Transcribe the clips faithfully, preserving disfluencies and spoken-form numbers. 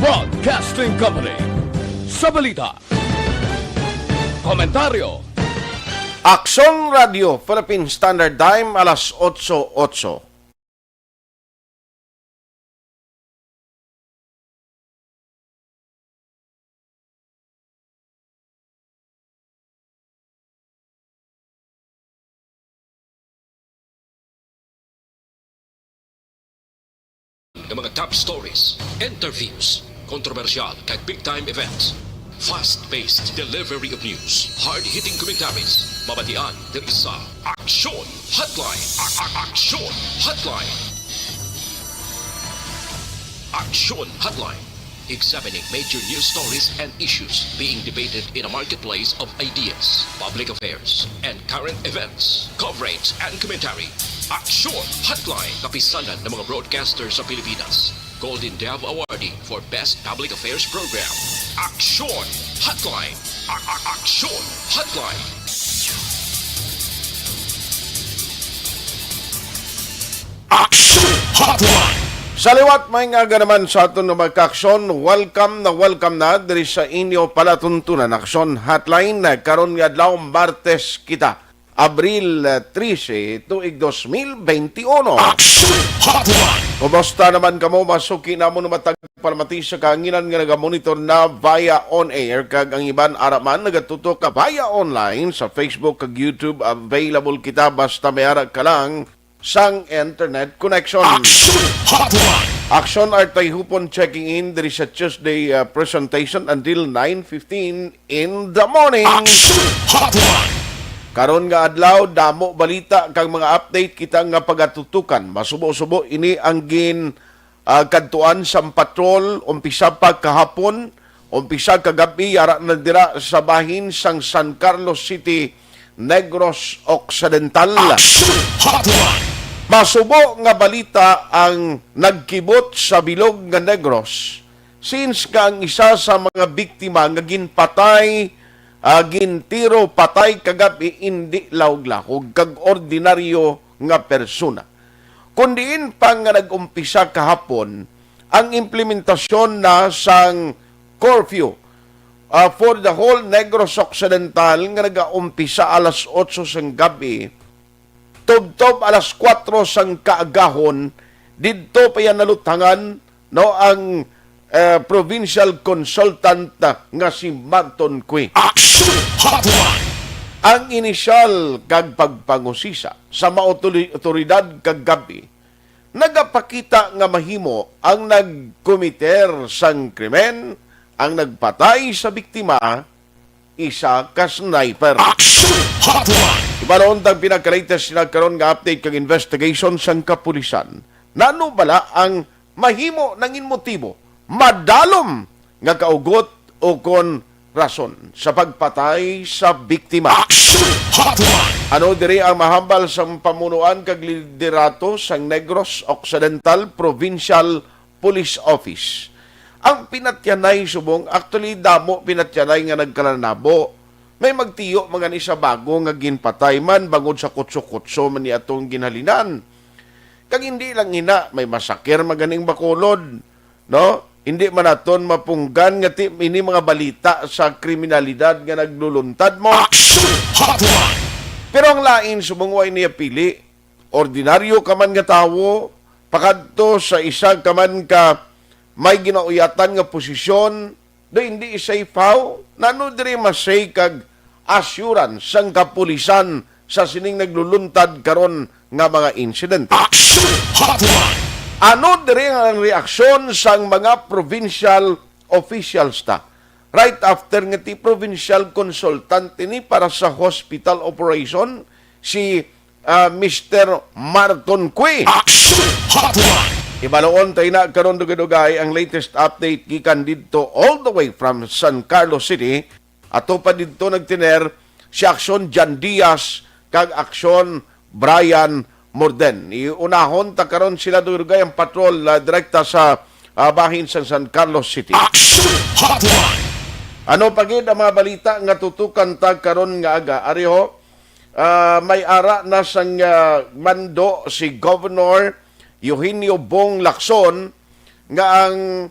Broadcasting Company. Sa balita, komentaryo, Aksyon Radio, Philippine Standard Time, alas otso otso. Ng mga top stories, interviews, kontrobersyal kag big time events. Fast-paced delivery of news, hard-hitting commentaries, mabatian diri sa Aksyon Hotline. A- a- Aksyon Hotline. Aksyon Hotline. Examining major news stories and issues being debated in a marketplace of ideas, public affairs, and current events. Coverage and commentary. Aksyon Hotline. Kapisanan ng mga broadcaster sa Pilipinas. Golden Dove Awardee for Best Public Affairs Program. Aksyon Hotline. A- a- Aksyon Hotline. Aksyon Hotline. Sa liwat, may nga aga naman sa aton nga mga kaaksyon, welcome na welcome na diri sa inyo palatuntunan Aksyon Hotline. Karon nga adlaw, Martes kita, Abril, eh, trese, tuig dos mil benti uno. Aksyon Hotline. Kumusta naman kamo? Masuki namon matag palamati sa kahanginan nga nagamonitor na via on air, kag ang iban ara man nagatutok ka via online sa Facebook kag YouTube. Available kita basta may ara ka lang sang internet connection. Aksyon Hotline. Aksyon Artay Hupon checking in diri sa Tuesday, uh, presentation until nine fifteen in the morning. Aksyon Hotline. Karon nga adlaw, damo balita kag mga update kita nga pagatutukan. Masubo-subo ini ang gin, ah, kadtuan sang patrol, umpisa pa kahapon, umpisa kagab-i, yara na dira sa bahin sang San Carlos City, Negros Occidental. Aksyon Hotline. Masubo nga balita ang nagkibot sa bilog nga Negros, since nga ang isa sa mga biktima nga ginpatay, ah, gintiro patay kagab-i, indi lahog-lahog kag ordinaryo nga persona. Kun diin pa nga nag-umpisa kahapon ang implementasyon na sang curfew, ah, for the whole Negros Occidental nga nagaumpisa alas otso sang gab-i, tubtob alas kuwatro sang kaagahon, didto pa iya naluthangan, no, ang, eh, provincial consultant, ah, nga si Marton Cui. Aksyon Hotline. Ang inisyal kag pagpangusisa sa mga otori-, otoridad kagab-i nagapakita nga mahimo ang nagkomiter sang krimen, ang nagpatay sa biktima, isa ka sniper. Aksyon Hotline. Ibalon tang pinaka-latest sina karon nga update kag investigation sang kapulisan. Nano bala ang mahimo nangin motibo, madalom nga kaugot o kon rason sa pagpatay sa biktima? Aksyon Hotline. Ano diri ang mahambal sang pamunuan kag liderato sang Negros Occidental Provincial Police Office? Ang pinatyanay subong, actually, damo pinatyanay nga nagkalanabo. May magtiyo man gani sa bago nga ginpatay man bangod sa kutso-kutso man ni atong ginhalinan. Kag hindi lang ina, may masakir man ganing Bacolod, no? Hindi man naton mapunggan nga ti-, ini mga balita sa kriminalidad nga nagluluntad mo. Aksyon Hotline. Pero ang lain, subong wa niya pili, ordinaryo ka man nga tawo, pakadto sa isa ka man ka may ginauyatan nga posisyon, do hindi safe how? Nano diri ma-say kag assurance sang kapulisan sa sining nagluluntad karon nga mga insidente? Aksyon Hotline. Ano diri ang reaksyon sang mga provincial officials ta? Right after nga ti provincial consultant ini para sa hospital operation, si, ah, Mister Marton Cui. Aksyon Hotline. Ibalon ta ina karon dugay-dugay ang latest update gikan didto all the way from San Carlos City. Ato pa didto nagtiner si Aksyon Jan Diaz kag Aksyon Brian Morden. Iunahon ta karon sila dugay-dugay ang patrol, ah, direkta sa, ah, bahin sa San Carlos City. Aksyon Hotline. Ano pa gid ang mga balita nga tutukan ta karon nga aga? Ari ho, ah, may ara na sang, ah, mando si Governor Eugenio Bong Lacson nga ang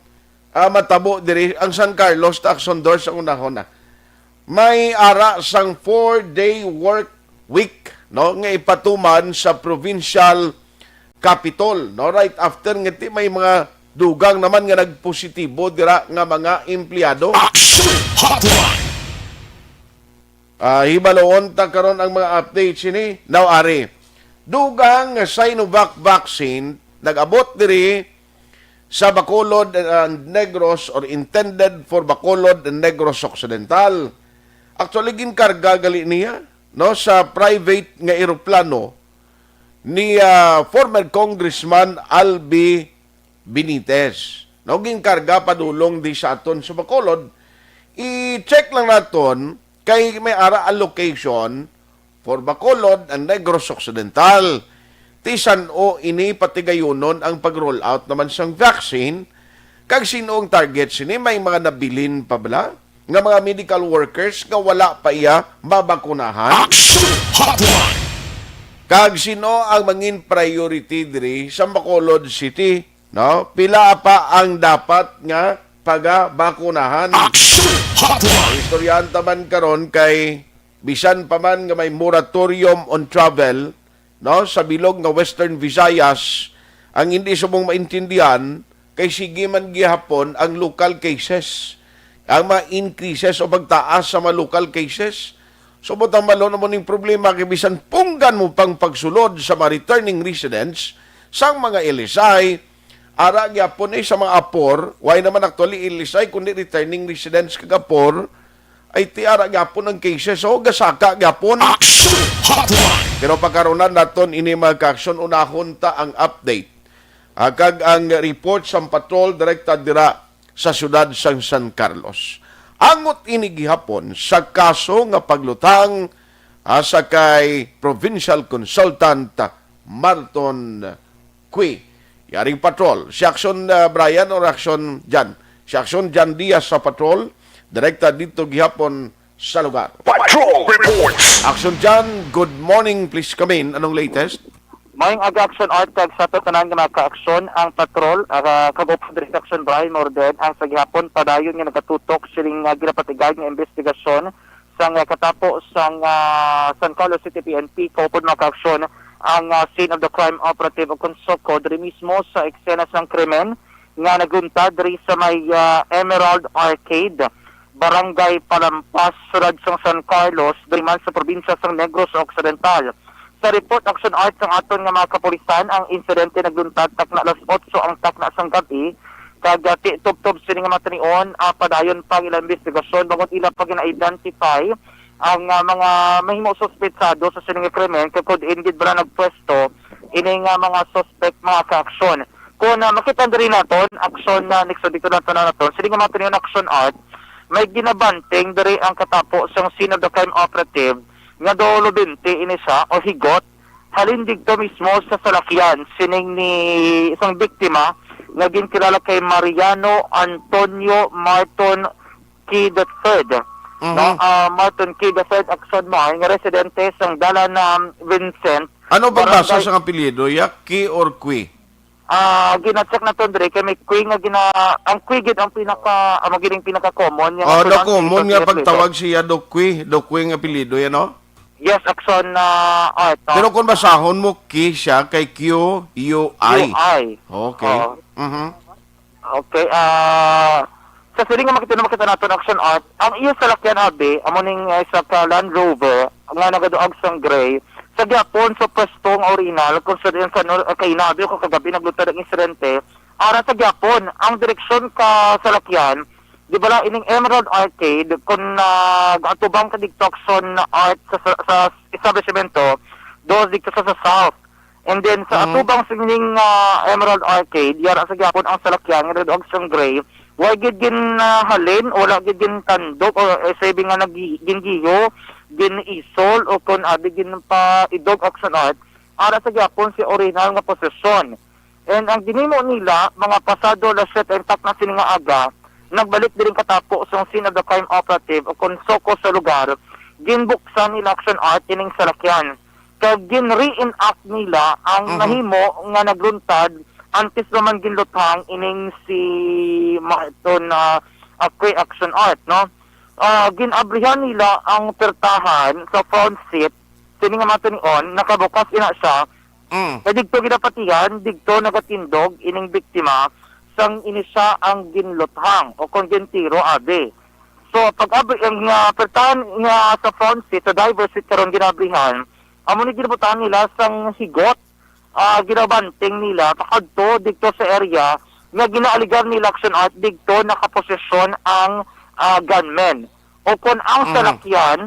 ah, matabo diri ang San Carlos, ta Aksyon Dor sa unahon na. May ara sang four-day work week, no, nga ipatuman sa provincial Capitol, no, right after nga ti may mga dugang naman nga nagpositibo dira nga mga empleyado. Action Hotline! Ah, hibaloon ta karon ang mga updates ini. Now, ari, dugang nga Sinovac vaccine nag-abot diri sa Bacolod and Negros, or intended for Bacolod and Negros Occidental. Actually, ginkarga gali niya, no, sa private nga eroplano ni, ah, former Congressman Albi Benitez. No, ginkarga padulong di sa aton sa Bacolod. I-check lang naton kay may ara allocation for Bacolod and Negros Occidental. Ti san-o ini patigayunon ang pag-roll out naman sang vaccine, kag sino ang target sini? May mga nabilin pa bala nga mga medical workers nga wala pa iya mabakunahan? Action Hotline! Kag sino ang mangin priority diri sa Bacolod City? No? Pila pa ang dapat nga pagabakunahan? Action Hotline! Istoryahan ta man karon kay bisan pa man nga may moratorium on travel, no, sa bilog nga Western Visayas, ang hindi subong maintindihan kay sige man gihapon ang local cases, ang mga increases o pagtaas sa mga local cases. So, butang malon mo ning problema kay bisan punggan mo pang pagsulod sa mga returning residents sang mga L S I, ara gyapon eh sa mga apor, why naman actually L S I kundi returning residents kag apor, ay ti ara gyapon ang cases, so gasaka gyapon. Action Hotline! Pero pagkarunan naton ini, mga kaaksyon, unahon ta ang update, ah, kag ang report sang patrol direkta dira sa siyudad sang San Carlos. Angot ini gihapon sa kaso nga paglutang, ah, sa kay provincial consultant Marton Cui. Yaring patrol. Si Action, ah, Brian or Action Jan? Si Action Jan Diaz sa patrol. Direkta dito gihapon sa lugar. Patrol Reports! Action Jan, good morning. Please come in. Anong latest? Maayong aga, Action Art, kag sa ato tanan nga mga ka-aksyon, ang patrol, ah, kag upat diri sa Action Brian Morden, ang sa gihapon padayon nga nagatutok sining, ah, ginapatigay nga investigasyon sang, ah, katapo sang, ah, San Carlos City P N P, kaupod mga ka-aksyon, ang, ah, scene of the crime operative o kon SOCO diri mismo sa eksena sang krimen nga nagluntad diri sa may, ah, Emerald Arcade, Barangay Palampas, Siyudad sang San Carlos, diri man sa probinsya sang Negros Occidental. Sa report, Action Art, sang aton nga mga kapulisan, ang insidente nagluntad takna alas otso ang takna sang gab-i, kag, ah, ti-, tubtob sini nga mga tinion, ah, padayon pa ang ilang investigasyon bangod ila pa gina-identify ang, ah, mga mahimo suspetsado sa sini nga krimen, kag kon diin gid bala nagpwesto ini nga mga suspect, mga kaaksyon. Kung, ah, makita diri naton, aksyon na next dito naton na naton, sini nga mga tinion, Action Art, may ginabanting diri ang katapo sang scene of the crime operative nga daw lubinti ini siya o higot halin didto mismo sa salakyan sining ni isang biktima nga ginkilala kay Mariano Antonio Marton Key the third. Mhm. No, ah, Marton Key the third, Action Mar, nga residente sang Dalan na Vincent, Ano pagbasa Barangay sa apelyido, ya? Key or Qui? Ah, gina-check naton diri kay may Qui nga gina-, ang Qui gid ang pinaka, amo gid ang pinaka-common nga Oh, no, common nga pagtawag siya do Qui, do Qui nga apelyido yan, no? Yes, Action, ah, Art, no? Pero kung basahon mo, Ki siya kay Q U I. Q U I. Okay. Oo. Mhm. Okay, ah, sa siling nga makita na makita naton, Action Art, ang iya salakyan, abi, amo ning, ah, isa ka Land Rover nga nagaduag sang gray, sa gyapon sa pwesto nga original kung sa diyan sa nor-, ah, kainabi o kagabi nagluntad ang insidente, ara sa gyapon, ang direksyon ka salakyan, di bala ining Emerald Arcade, kung, ah, gaatubang ka dito, Action Art, sa, sa, sa establishmento, dos dito sa, sa south. And then, sa Mm. atubang sining, ah, Emerald Arcade, yara sa gyapon ang salakyan nga red og sang gray. Wa gid gin, ah, halin, wala gid gin tandok o, eh, sabi nga nag-, gin giyo, gin isol, o kung abi gin pa idog, Action Art, ara sa gyapon si original nga posisyon. And ang ginhimo nila, mga pasado alas siyete ang takna sini nga aga, nagbalik diri katapo sang scene of the crime operative o kon SOCO sa lugar, ginbuksan nila, Action Art, ining salakyan. Kag gin-reenact nila ang Mhm. nahimo nga nagluntad antes pa man ginluthang ining si Marton, ah, ah, Cue Action Art, no? Ah, gin-abrihan nila ang pertahan sa front seat, sini nga mga tinion, nakabukas ina siya, Mm. kay didto ginapatihan, didto nagatindog ining biktima sang ini siya ang ginluthang o kon gintiro, abi. So, pag-abri, ang, ah, pertahan nga sa front seat, sa driver's seat karon ginabrihan, amo ni ginabutangan nila sang higot, ah, ginabanting nila pakadto didto sa area nga ginaaligar nila, Action Art, didto nakaposisyon ang, ah, gunmen o kon ang Mm. salakyan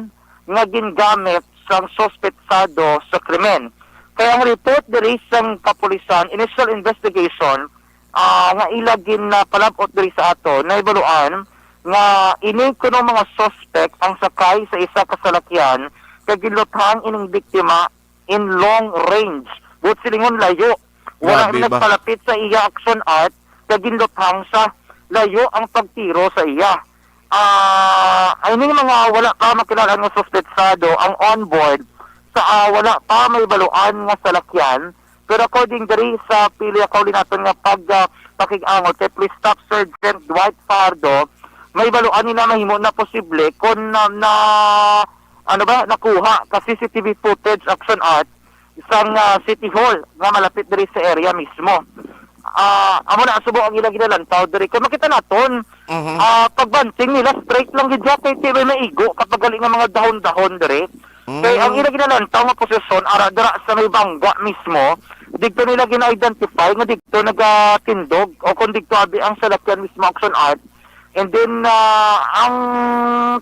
nga gingamit sang suspetsado sa krimen. Kay ang report diri sang kapulisan, initial investigation, ah, nga ila ginapalab-ot diri sa ato, nahibaluan nga ini kuno mga suspek ang sakay sa isa ka salakyan kag ginluthang ining biktima in long range. Buot silingon, layo. Wala Grabe man ba? nagpalapit sa iya, Action Art, kag ginluthang siya. Layo ang pagtiro sa iya. Ah, ining mga wala pa makilala nga suspetsado ang on board sa, ah, wala pa mahibaluan nga salakyan. Pero according diri sa pili, kauli naton nga pag, ah, pakig-angot kay Police Staff Sergeant Dwight Fardo, mahibaluan nila mahimo na posible kon na, na, ano ba, nakuha ka C C T V footage, Action Art, sang, ah, City Hall nga malapit diri sa area mismo. Ah, amo na subo ang ila ginalantaw diri. Kay makita naton, Mhm. ah, pagbanting nila, straight lang gid siya, kay di may maigo kapag gali nga mga dahon-dahon diri. Kay ang Mm. ila ginalantaw nga posisyon, ara dira sa may bangga mismo, didto nila gina-identify nga didto nagatindog o kung didto abi ang salakyan mismo, Action Art. And then, ah, ang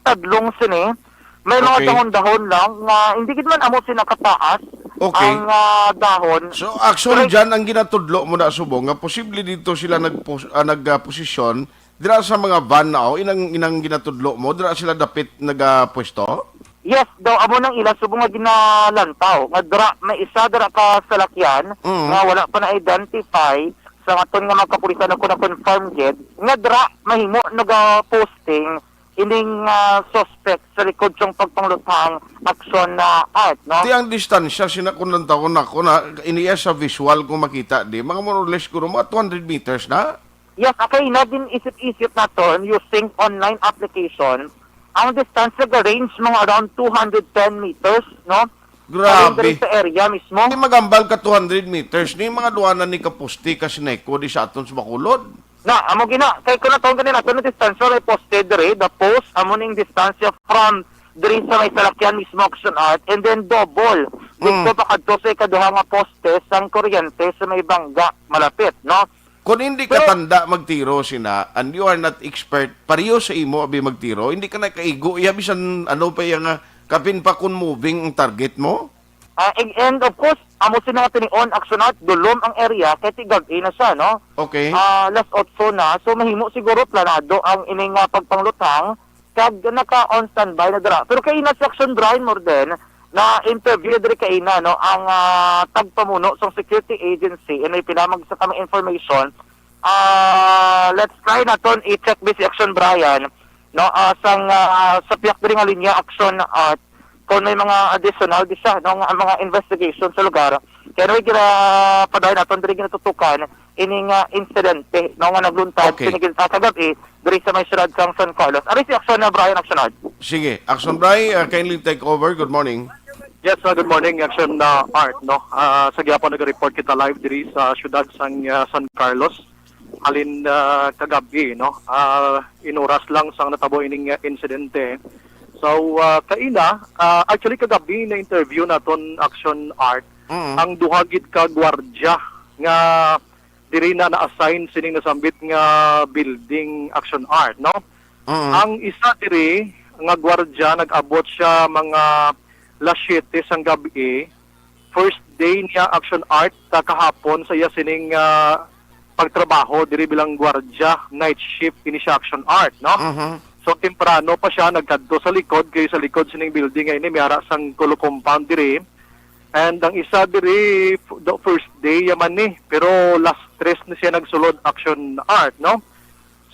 tadlong sini, may mga Okay. dahon-dahon lang nga hindi gid man amo sina kataas Okay. ang, ah, dahon. So, Action Correct. Jan, ang ginatudlo mo na subong nga posible dito sila nagpos-, ah, nagposisyon dira sa mga van na, oh, inang, inang ginatudlo mo, dira sila dapit nagapwesto? Yes, daw amo nang ila subong nga ginalantaw nga dira may isa dira ka salakyan Mm. nga wala pa na-identify sa aton nga mga kapulisan, ako na-confirm gid nga dira mahimo naga-posting ining, ah, suspect sa likod sang pagpangluthang, Action, ah, Art, no? Ti ang distansya sina, kung lantawon ako na iniya sa visual kung makita di, mga more or less siguro mga two hundred meters na. Yes, okay, na din isip-isip naton using online application. Ang distansya ga-range mga around two hundred ten meters, no? Grabe. Around diri sa area mismo. Di magambal ka two hundred meters ni mga duanan ni kapusti ka sineco di sa aton sa Bacolod. Na, amo gina, kay kung natawag gani nato na distansya, may poste diri, the post, amo ning distansya from diri sa may salakyan mismo, Action Art, and then double. Dito Mm. pa kadto sa ikaduha nga poste sang kuryente sa may bangga, malapit, no? Kung hindi ka Pero tanda magtiro sina, and you are not expert, pareho sa imo, abi, magtiro, hindi ka na kaigo, iya, bisan ano pa iya nga, kapin pa kung moving ang target mo? Ah, and, and of course, amo sina nga tinion, Action Art, dulom ang area, kay tigag-i na siya, no? Okay. Ah, last otso na, so mahimo siguro planado ang ining, ah, pagpangluthang, kag naka-on standby na dira. Pero kay ina si Action Brian Morden, na-interview diri kay ina, no, ang, ah, tagpamuno sang security agency, and may pinamag sa kami information. Ah, let's try naton i-check bi si Action Brian, no, ah, sang, ah, sa piyak diri nga linya, Action, ah, kung may mga additional di siya, no, nga mga investigation sa lugar. Kaya anyway, ginapadayon naton diri ginatutukan ining, ah, insidente, no, nga nagluntad Okay. sini gid sa kagabi diri sa may siyudad sang San Carlos. Ari si Action na Brian, Action Art. Sige, Action Bri, uh, kindly take over. Good morning. Yes, uh, good morning, Action, uh, Art, no? Uh, sa gihapon nag-report kita live diri sa siyudad sang, uh, San Carlos. Halin, uh, kagabi, no? Uh, inuras lang sang natabo ining, uh, insidente. So, uh, kaina, uh, actually kagabi na-interview naton, Action Art, Mm. ang duha gid ka gwardya nga diri na na-assign sining nasambit nga building, Action Art, no? Mm. Ang isa diri nga gwardya, nag-abot siya mga las siyete sang gab-i. First day niya, Action Art, ta kahapon sa iya sining, ah, pagtrabaho diri bilang gwardya, night shift ini siya, Action Art, no? Mhm. So, temprano pa siya nagkadto sa likod, kay sa likod sining building nga ini, may ara sang Colo compound diri. And ang isa diri, f-, the first day yaman ni, pero las tres na siya nagsulod, Action Art, no?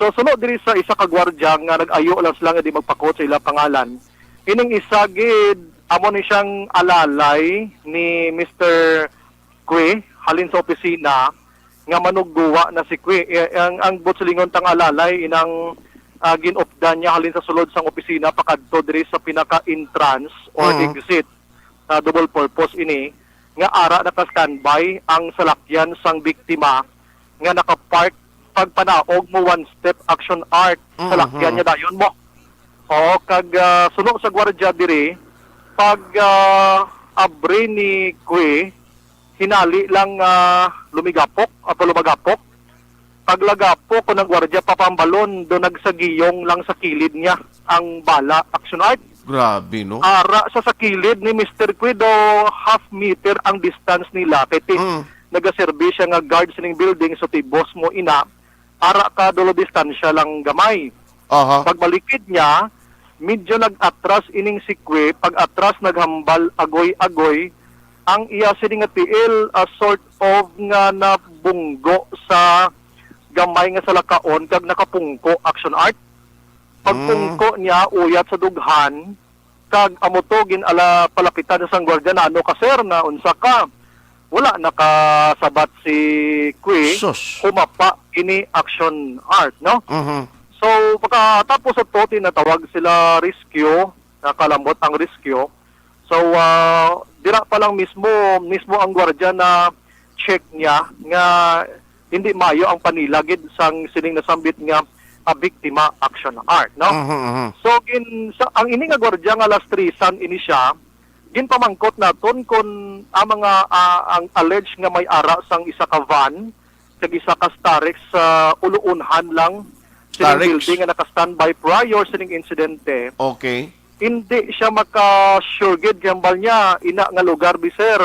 So, suno diri sa isa ka gwardya nga nag-ayo lang sila nga di magpakot sa ila pangalan. Ining isa gid, amo ni siyang alalay ni Mister Cue, halin sa opisina, nga manugguwa na si Kwi. Eh, ang, ang buot silingon tang alalay, inang, ah, ginupdan niya halin sa sulod sang opisina pakadto diri sa pinaka-entrance or Mm. exit sa double purpose ini, nga ara naka-standby ang salakyan sang biktima nga naka-park. Pagpanaog mo, one step, Action Art, Mhm. salakyan niya dayon mo. Oo, kag, ah, suno sa gwardiya diri, pag, ah, abri ni Kwi, hinali lang, ah, lumigapok, ah, palumagapok. Paglagapok ko ng gwardiya, papambalon, do nagsagiyong lang sa kilid niya ang bala, Action Art. Grabe, no? Ara sa, sa kilid ni Mister Kwi, do half meter ang distance nila. Kay ti-, Mm. nagaserbi siya nga guard sining building, so ti boss mo ina, ara ka dulo distansya lang gamay. Aha. Pagbalikid niya, medyo nag-atras ining si Kwi, pag-atras naghambal agoy-agoy, ang iya sini nga tiil, a sort of nga nabunggo sa gamay nga salakaon kag nakapungko, Action Art. Pagpungko Mm. niya, uyat sa dughan, kag amo to gin-ala palapitan sa sang gwardiya, "Nano ka, sir? Na unsa ka?" Wala nakasabat si Kwi, Sus. humapa ini, Action Art, no? Mhm. So, pagkatapos sa to, tinatawag sila rescue, nakalambot ang rescue. So, ah, dira pa lang mismo, mismo ang gwardiya na check niya nga hindi maayo ang panilagid sang sining nasambit nga, ah, biktima, Action Art, no? Mhm, mhm. So, gin-, sa, ang ini nga gwardiya nga lastrisan ini siya, ginpamangkot naton kon ang mga, ah, ang alleged nga may ara sang isa ka van kag isa ka Starex sa uluunhan lang sining Starex? building nga naka-standby prior sining insidente. Okay. Hindi siya maka-sure gid, gambal niya, ina nga lugar, bi, sir,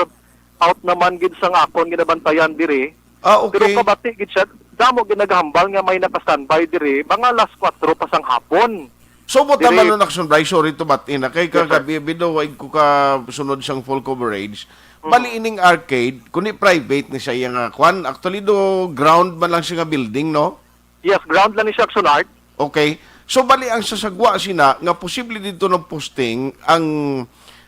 out naman gid sang akon ginabantayan diri. Ah, okay. Pero kabati gid siya, damo gid naghambal nga may naka-standby diri, mga alas kuwatro pa sang hapon. So, mo Diri. tama nun, Action Bryce, sorry to, but ina, kay Yes, sir. kagabi, bido, wa ko ka sunod sang full coverage. Mm. Bali, ining arcade, kundi private ni siya nga kwan. Actually, do ground man lang siya nga building, no? Yes, ground lang ni siya, Action Art. Okay. So, bali ang sasagwa sina nga posible dito nagposting ang,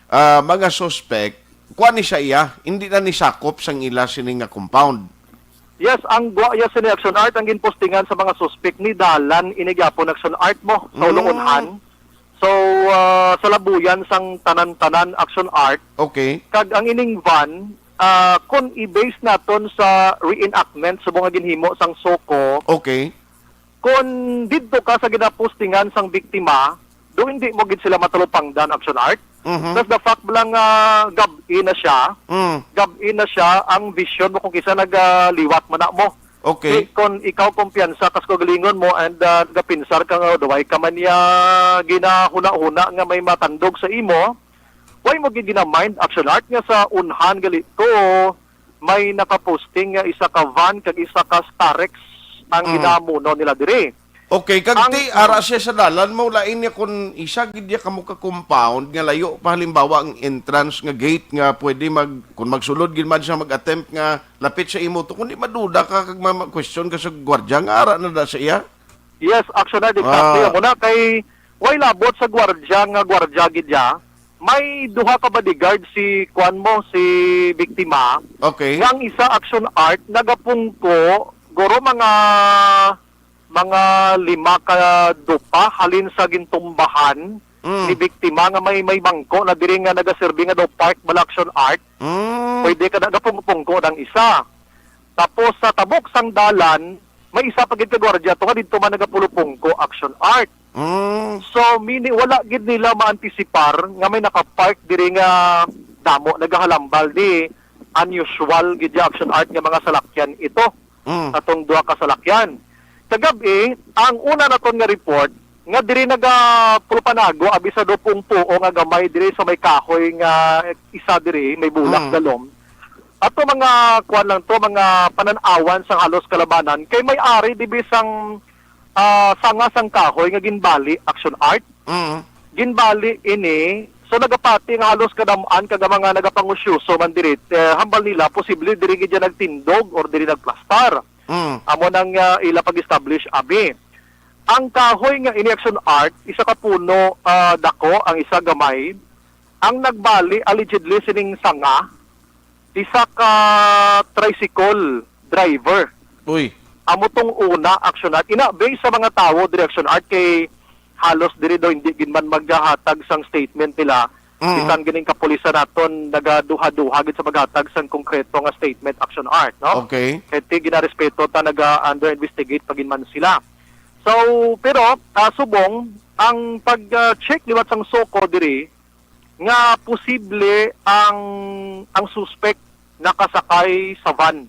ah, mga suspect, kuha ni sa iya, hindi na ni sakop sang ila sini nga compound. Yes, ang gwa ya sini, Action Art, ang ginpostingan sa mga suspect ni dalan ini gyapon, Action Art, mo sa Mm. Uluunhan. So, ah, sa labuyan sang tanan-tanan, Action Art. Okay. Kag ang ining van, ah, kung i-base naton sa reenactment subong nga ginhimo sang SOCO, Okay. kung didto ka sa ginapostingan sang biktima, do hindi mo gid sila matalupangdan, Action Art. Mhm. Plus the fact lang nga gab-i na siya, Mm. gab-i na siya, ang vision mo kung kisa nagaliwat man na mo. Okay. Kay kung ikaw kumpiyansa kas kaugalingon mo and, ah, gapinsar ka nga, "Duway ka man niya ginahuna-huna nga may matandog sa imo," why mo gid gina-mind, Action Art, nga sa unhan gali to may nakaposting nga isa ka van kag isa ka Starex ang Mm. ginamuno nila diri? Okay, kag Ang ti, ara siya sa dalan mo, lain niya kung isa gid niya kamo ka compound nga layo pa, halimbawa, ang entrance nga gate nga pwede mag, kung magsulod gid man siya mag-attempt nga lapit sa imo to, kundi maduda ka kag ma-, ma-question ka sa gwardiya nga ara na da sa iya. Yes, Action Art, exactly. Ah. Amo na kay way labot sa gwardiya nga gwardiya gid ya. May duha ka bodyguard si kuan mo, si biktima. Okay. Nga ang isa, Action Art, nagapungko guro mga, mga lima ka dupa halin sa gintumbahan Mm. ni biktima nga may, may bangko na diri nga nagaserbi nga daw park bala, Action Art. Mm. Pwede ka nagapungko ng isa. Tapos sa tabok sang dalan, may isa pa gid ka gwardiya to nga didto man nagapulupungko, Action Art. Mm. So, mini, wala gid nila maantisipar nga may nakapark diri nga damo nagahalambal ni unusual gid ya, Action Art, nga mga salakyan ito. Mm. Atong duha ka salakyan. Kagabi, ang una naton nga report nga diri nagapulupanago abi sa dupong puo nga gamay diri sa may kahoy nga isa diri may bulak Mm. dalom. Ato mga kuan lang to, mga panan-awan sang halos kalabanan kay may ari dibi sang, ah, sanga sang kahoy nga ginbali, Action Art. Mm. Ginbali ini, so nagapati nga halos kadam-an kag mga nagapangusyoso man diri, eh, hambal nila posible diri gid ya nagtindog or diri nagplastar. Mm. Amo nang, ah, ila pag-establish abi. Ang kahoy nga ini, Action Art, isa ka puno, ah, dako, ang isa gamay. Ang nagbali allegedly sining sanga, isa ka tricycle driver. Uy. Amo tong una, Action Art. Ina, based sa mga tawo diri, Action Art, kay halos diri daw hindi gid man maghatag sang statement nila. Mm. Bisan ganing kapulisan naton nagaduha-duha gid sa paghatag sang konkreto nga statement, Action Art, no? Okay. Kay ti ginarespeto ta, naga-under investigate pa gid man sila. So, pero, ah, subong, ang pag, ah, check liwat sang SOCO diri, nga posible ang, ang suspect nakasakay sa van.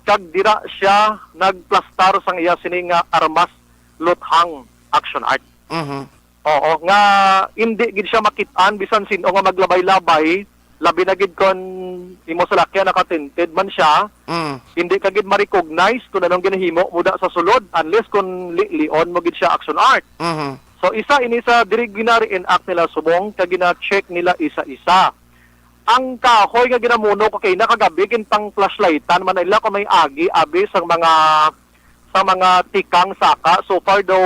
Kag dira siya nagplastar sang iya sini nga armas luthang, Action Art. Mhm. Oo, nga hindi gid siya makit-an bisan sin-o nga maglabay-labay, labi na gid kon imo salakyan nakatinted man siya, Mm. hindi ka gid ma-recognize kung anong ginahimo mo da sa sulod unless kung lilion mo gid siya, Action Art. Mhm. So, isa ini sa diri gina-reenact nila subong kag gina-check nila isa-isa. Ang kahoy nga ginamuno ko kay nakagabi, ginpang-flashlightan man nila kung may agi, abi, sang mga, sa mga tikang saka. So far daw,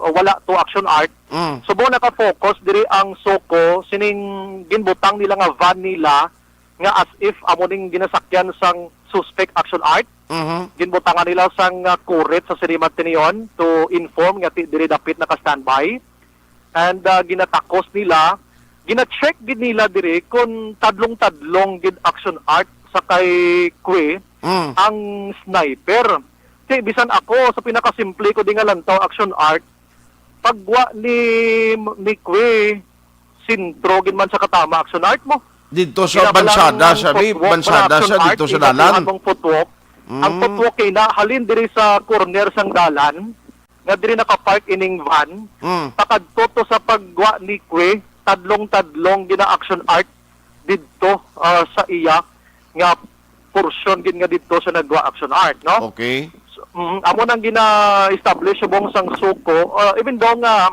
wala to, Action Art. Mm. Subong naka-focus diri ang SOCO sining ginbutang nila nga van nila nga as if amo ning ginasakyan sang suspect, Action Art. Mhm. Ginbutangan nila sang, ah, kurit sa Sirima Tinion to inform nga ti-, diri dapit naka-standby. And, ah, ginatakos nila, gina-check gid nila diri kung tadlong-tadlong gid, Action Art, sa kay Kwe Mm. ang sniper. Ti, bisan ako, sa pinakasimple ko di nga lantaw, Action Art, pagwa ni, ni Kwe, sentro gid man sa katama, Action Art, mo. Dito sa Kinabalang bansada, sabi, footwalk, bansada Action siya, Art, dito sa dalan. Ang footwalk, ang Mm. footwalk kay nahalin diri sa corner sang dalan, nga diri nakapark ining van, Mm. pakadto to sa pagwa ni Kwe, tadlong-tadlong gina-Action Art didto, ah, sa iya nga portion gid nga didto sa nagwa, Action Art, no? Okay. So, mm, amo nang gina-establish subong sang SOCO, ah, even though nga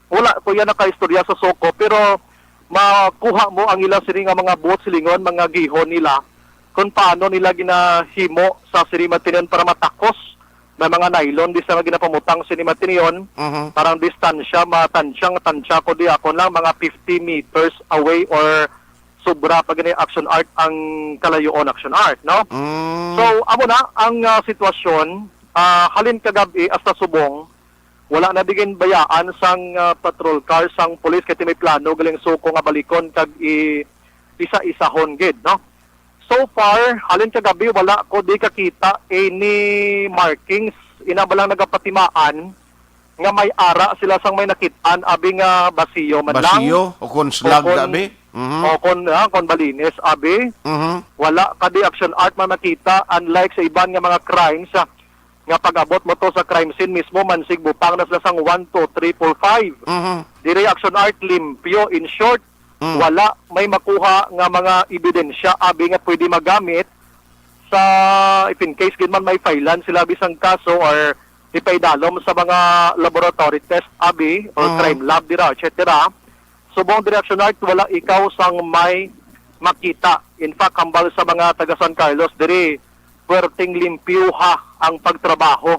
wala ko yan nakaistorya sa SOCO, pero makuha mo ang ila sini nga mga buot silingon, mga gihon nila, kung paano nila ginahimo sa sini matinion para matakos. May mga nylon di sa nga ginapamutang sini matinion, Mhm. parang distansya, matansya, nga tansya ko di ako lang, mga fifty meters away or sobra pa gani, Action Art, ang kalayoon, Action Art, no? Mm. So, amo na ang, ah, sitwasyon, ah, halin kagab-i hasta subong, wala na di ginbayaan sang, ah, patrol car sang pulis kay ti may plano galing SOCO nga balikon kag i-, isa-isahon gid, no? So far, halin kagabi, wala ko di kakita any markings. Ina ba lang nagapatimaan nga may ara sila sang may nakit-an, abi, nga basiyo man lang. Basiyo o kon slag, O kon, abi? Mhm. o kon, ah, kon balinis, abi. Mhm. Wala ka di, Action Art, man nakita, unlike sa iban nga mga crimes, ah, nga pag-abot mo to sa crime scene mismo, mansig butang na sila sang one, two, three, four, five. Mhm. Diri, Action Art, limpyo. In short, Mm. wala may makuha nga mga ebidensya, abi, nga pwede magamit sa, if in case gid man may filean sila, abi, sang kaso or ipaidalom sa mga laboratory test, abi, or Mm. crime lab dira, et cetera. Subong diri, Action Art, wala ikaw sang may makita. In fact, hambal sa mga taga San Carlos diri, puwerteng limpyuha ang pagtrabaho,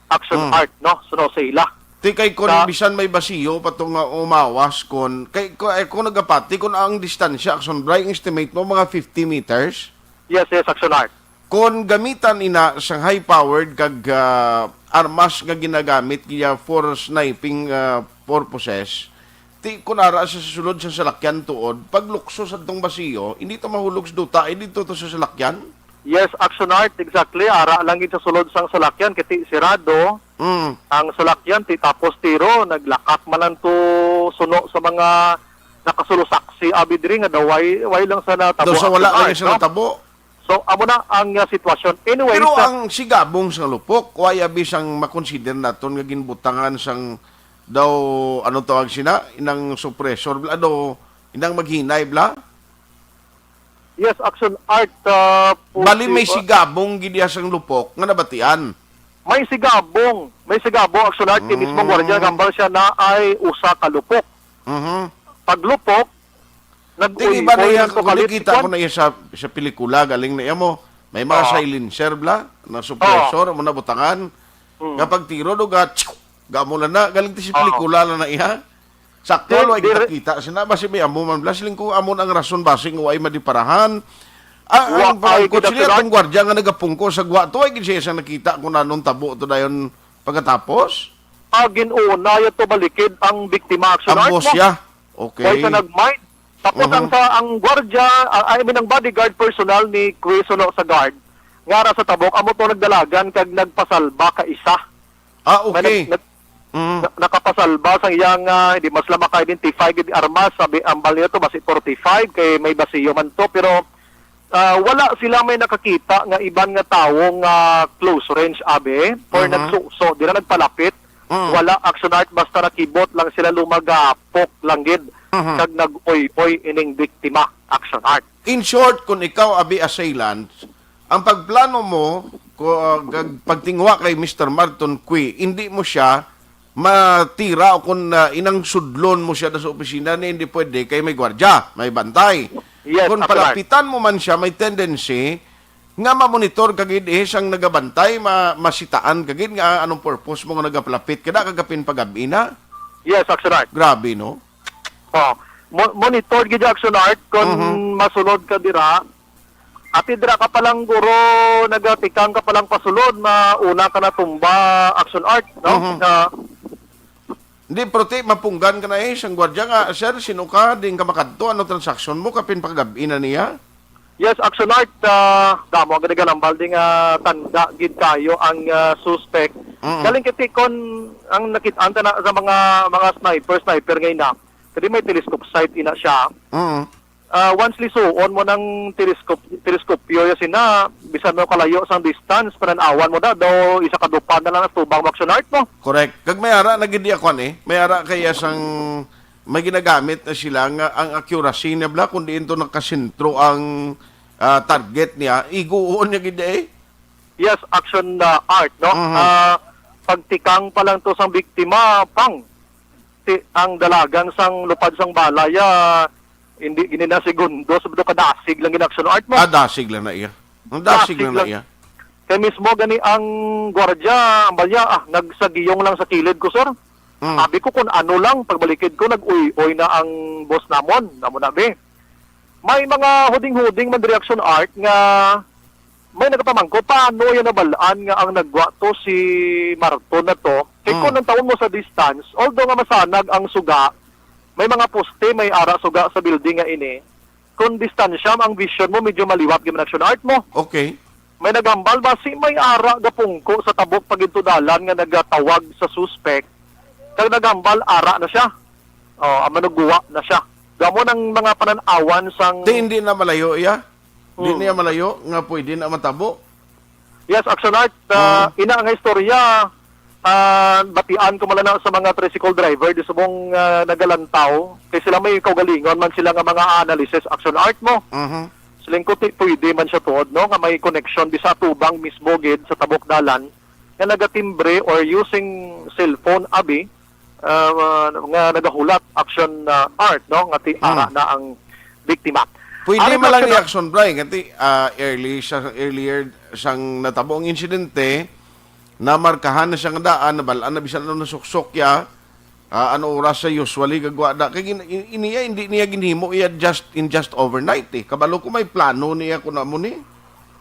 Action Mm. Art, no? Suno sa ila. Ti kay kun Sa bisan may basiyo pa to nga umawas, kun kay, ku-, eh, kung nagapati, kung ang distansya, Action Bry, ang estimate mo, mga fifty meters? Yes, yes, Action Art. Kon gamitan ina sang high-powered kag, ah, armas nga ginagamit niya for sniping, ah, purposes, ti kun ara sa sulod sa salakyan tuod, paglukso sa tong basiyo, hindi to mahulog sa duta, eh, dito to sa salakyan? Yes, Action Art, exactly. Ara lang gid sa sulod sang salakyan, kay ti sirado Mm. ang salakyan, ti tapos tiro, naglakak man lang to suno sa mga nakasulo saksi, abi diri nga daw way, way lang sa natabo, Daw sa wala Action lang Art, sa no? natabo. So, amo na ang, uh, sitwasyon. Anyway, Pero sa ang sigabong sang lupok, wala abi sang makonsider naton nga ginbutangan sang daw, anong tawag sina? Inang suppressor, bla, ano, inang maghinay, bla? Yes, Action Art, uh, Bali, may pusi-, sigabong gid iya sang lupok nga nabatian. May sigabong, may sigabong, Action Art, kay mismong Mm. gwardiya, hambal siya na ay usa ka lupok. Mhm. Paglupok, Tingnan ba nag-uy-uy niya, ang kung nakita ko kalit-, na iya sa, sa pelikula, galing na iya mo, may mga Oo. silencer, bla, na suppressor, Oo. mo na butangan. Mm. Kapag tiro, do, ga, tsk, ga mo lang na, galing ti sa Oo. pelikula lang na iya. Sakto, Di-, lo, ay di-, kita-kita, sina, basi may amo man, bla, siling ko, amo na ang rason, basi nga ay madiparahan, Ah, ang Wa ay pangangkot gid, sila, Action Art. Atong gwardya nga nagapungko sa gwa to, ay gid siya sang nakita kung anong tabo to dayon pagkatapos? Ah, gin-una ya to balikid ang biktima, Action Ang Art, boss mo. Ya? Okay. Way sa nag-mind. Tapos Mhm. ang sa, ang gwardya, ah, I mean, ang bodyguard personnel ni Chris, no, sa guard, nga ara sa tabok, amo to nagdalagan kag nagpasalba ka isa. Ah, May okay. nag-, nag-, Mm. na-, nakapasalba sang iyang, ah, hindi man sila maka-identify gid armas, sabi, ambal niya to, basi forty-five, kay may basiyo man to, pero, ah, wala sila may nakakita nga iban nga tawo nga close range, abi, or Mhm. nagsuso, di na nagpalapit. Mm. Wala, Action Art, basta nakibot lang sila lumagapok lang gid Mhm. kag nag-uy-uy ining biktima, Action Art. In short, kung ikaw, abi, assailant, ang pagplano mo, ko, ah, gag-, pagtingwa kay Mister Marton Cui, hindi mo siya matira o kung, ah, inang sudlon mo siya sa opisina ni, hindi pwede kay may gwardya, may bantay. Yes, Kung Action Art. palapitan mo man siya, may tendency nga mamonitor ka gid, eh, sang nagabantay, ma-, masitaan ka gid nga anong purpose mo nga nagapalapit ka na kagapin pagab-i na. Yes, Action Art. Grabe, no? Oh, mo-, monitor gid, Action Art, kung Mhm. masunod ka dira. Ati dira ka palang, guro, nagatikang ka palang pasulod, mauna ka natumba, Action Art, no? Mhm. Nga Hindi, pero ti, mapunggan ka na, eh, sang gwardya nga, "Sir, sino ka? Diin ka makadto? Ano transaksyon mo? Kapin pagab-i na niya?" Yes, Action Art, ah, damo ang ginagalambal di nga tanda gid kayo ang, ah, suspect. Mm. Galing kay ti kon ang nakit-an ta na sa mga, mga sniper, sniper ngay na. Kadi may telescope sight ina siya. Mm. Ah, once lisuon mo ng telescope, teleskopyo ya sina, bisan mo kalayo sang distance, panan-awan mo na, daw isa ka dupa na lang ang tubang mo, Action Art mo. Correct. Kag may ara na gid iya kwan, eh. May ara kaya sang may ginagamit na sila nga ang accuracy niya bala kung diin to nakasentro ang, ah, target niya, iguon niya gid, eh. Yes, Action, ah, Art, no? Mhm. Ah, pagtikang pa lang to sang biktima, pang, ti-, ang dalagan sang lupad sang bala ya, hindi gini na segundo, subdo ka dasig lang gid, Action Art mo. Ah, dasig lang na iya. Ang dasig Dasig lang na lang. iya. Kay mismo gani ang gwardya, ang balya, ah, nagsagiyong lang sa kilid ko, sir. Mm. Sabi ko, kung ano lang, pagbalikid ko, nag-uy-uy na ang boss namon. Namo na, be. May mga huding-huding man diri, Action Art, nga may nagapamangko, paano yan nabalaan nga ang nagwa to si Marton na to? Kay Mm. kung ang taon mo sa distance, although nga masanag ang suga, may mga poste, may ara suga sa building nga ini. Kung distansya, ang vision mo, medyo maliwat gyud man, Action Art mo. Okay. May naghambal ba si may ara gapungko sa tabok pagidto dalan nga nagatawag sa suspect? Kag naghambal, ara na siya. Oh, ang manugwa na siya. Damo ng mga panan-awan sang Ti, hindi na malayo iya? Hindi Hmm. niya malayo nga pwede na matabo? Yes, Action Art. Ah, Hmm. ina nga istorya, ah, batian ko man lang na sa mga tricycle driver di subong, ah, nagalantaw. Kay sila may kaugalingon man sila nga mga analysis, Action Art mo. Mhm. Siling ko, ti-, pwede man siya tuod, no, nga may connection bisa tubang mismo gid sa tabok dalan nga nagatimbre or using cellphone, abi, ah, nga nagahulat, Action, ah, Art, no, nga ti-, Mm. ara na ang biktima. Pwede Ari man lang Action ni Art. Action, Bri, nga ti, ah, early siya, earlier sang natabo ang insidente, namarkahan na siya nga daan, nabalaan na bisan ano nasuksok ya, ah, ano oras sa usually gagwa da. Kay gin-, in-, iniya, hindi niya ginhimo iya just, in just overnight, eh. Kabalo ko may plano niya kung amo ni.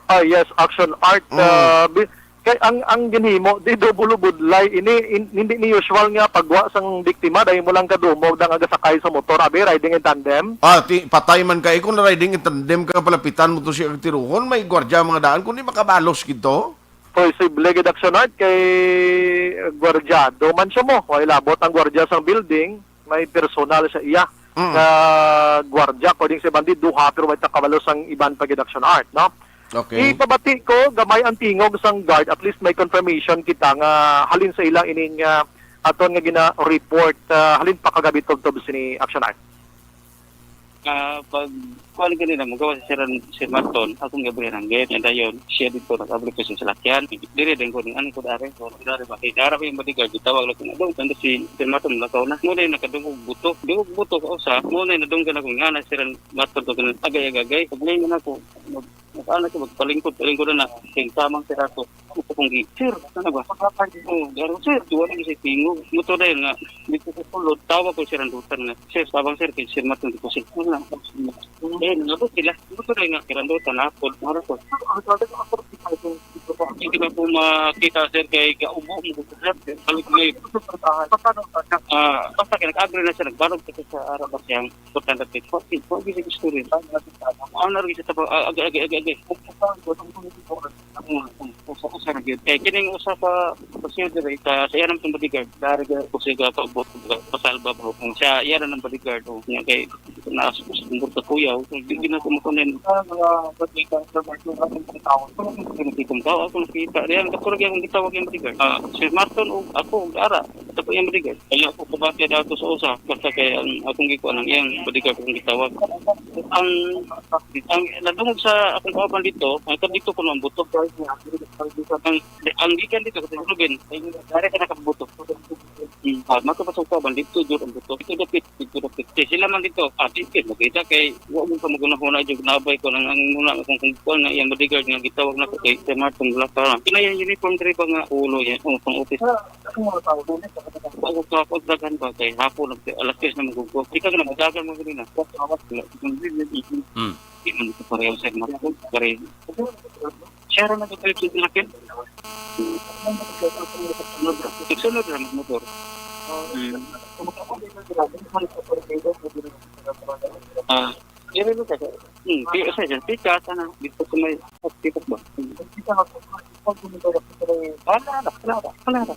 Ah, yes, Action Art, Mm. ah, bi-, kay ang, ang ginhimo, di double budlay. Ini, in-, hindi ni usual nga pagwa sang biktima, dahil mo lang kadumog na nga gasakay sa motor, abi, riding in tandem. Ah, ti, patay man kay kung riding in tandem ka, palapitan mo to siya tiruhon, may gwardya mga daan, kundi makabalos gid to. Posible gid, Action Art, kay gwardyado man siya mo. Way labot ang gwardya sang building, may personal sa iya Mm. nga gwardya. According sa iban di, duha, pero way ta kabalo sang iban pa gid, Action Art, no? Okay. Ipabati ko, gamay ang tingog sang guard, at least may confirmation kita nga halin sa ilang ining, ah, aton nga gina-report, ah, halin pa kagabi tubtob sini, Action Art. Ah, pag kuan kanina, magawa si Sir, Sir Marton, akong gabrihan ang gate. And ayun, siya dito, nag-abli ko sa salakyan. Diri din ko, ano ko dari, ko dari ba? Kay dara ko yung bodyguard, gitawag lang ko, "Adong, tanda si Sir Marton, lakaw na." Muna yung nakadungog buto. Dungog buto ko, sa, muna yung nadunggan ako, nga na Sir Marton, to, ganun, agay-agay. Paglingon ako, mag-, mag-, ano ko, magpalingkod, palingkod na, sing tamang sir ako. Ako pong gi-, "Sir, ano ba?" "Oh, garo, sir, duwa lang sa tingog." Moto dayon nga, di ko kukulod, tawag ko si Randutan nga, "Sir, tabang, sir, kay Sir Martin, di ko, sir." Wala. Eh, nabot sila. Moto dayon nga, si Randutan, ako, mara ko. Hindi na po makita, sir, kay gaubo mo, sir. Balik mo yun. Ah, basta kaya nag-agree na siya, nagbarog siya sa Arabas yang importante. Pag, pag, pag, istorya. Ano na rin sa tabang, ah, agay, agay, agay, agay. Usa, usa na gyud. Kay kining usa ka pasahero diri sa, sa iya nang bodyguard, dari ga ko siya pagbuot, pasalba ba kung siya iya nang bodyguard o niya kay naas ko sa kumbol sa kuyaw, kung di na ko makunin. Ah, mga bodyguard sa mga mga tao. Kung di ko tao, ako nakita diyan, kakurag akong gitawag yung bodyguard. Ah, si Marton o ako, ara, ito po yung bodyguard. Kaya ako kabati daw to sa usa, basta kay ang akong gikuha ng iyang bodyguard akong gitawag. Ang, ang nadungog sa akong kauban dito, ang dito ko nang buto. Ang, ang gikan dito sa Ruben, ay, dari ka nakabuto. Hmm, ah, maka pa sa kauban dito, dito ang buto. Dito dapit, dito dapit. Kay sila man dito, ah, dito, makita kay, wa mo ka magunahuna, dyan, nabay ko, nang ang muna, kung, kung kuwan nga, yung bodyguard nga, gitawag na ko, kay, kay Martin Blanca. Kinayan uniform, diri ba nga, ulo yan, o, pang office. Ako ka, ako daghan ba kay hapon, nag-, alas tres na magugo. Ikaw na, madagan mo ganina. Wala. Hmm. Di man ito pareho sa mga pareho. Siya rin nag-trip sa sasakyan. Nagsunod lang ang motor. Hmm. Ah, yun yung kaya. Hmm, pi-, sa dyan, pika, sana, dito sa may hospital ba? Wala na, wala na, wala na.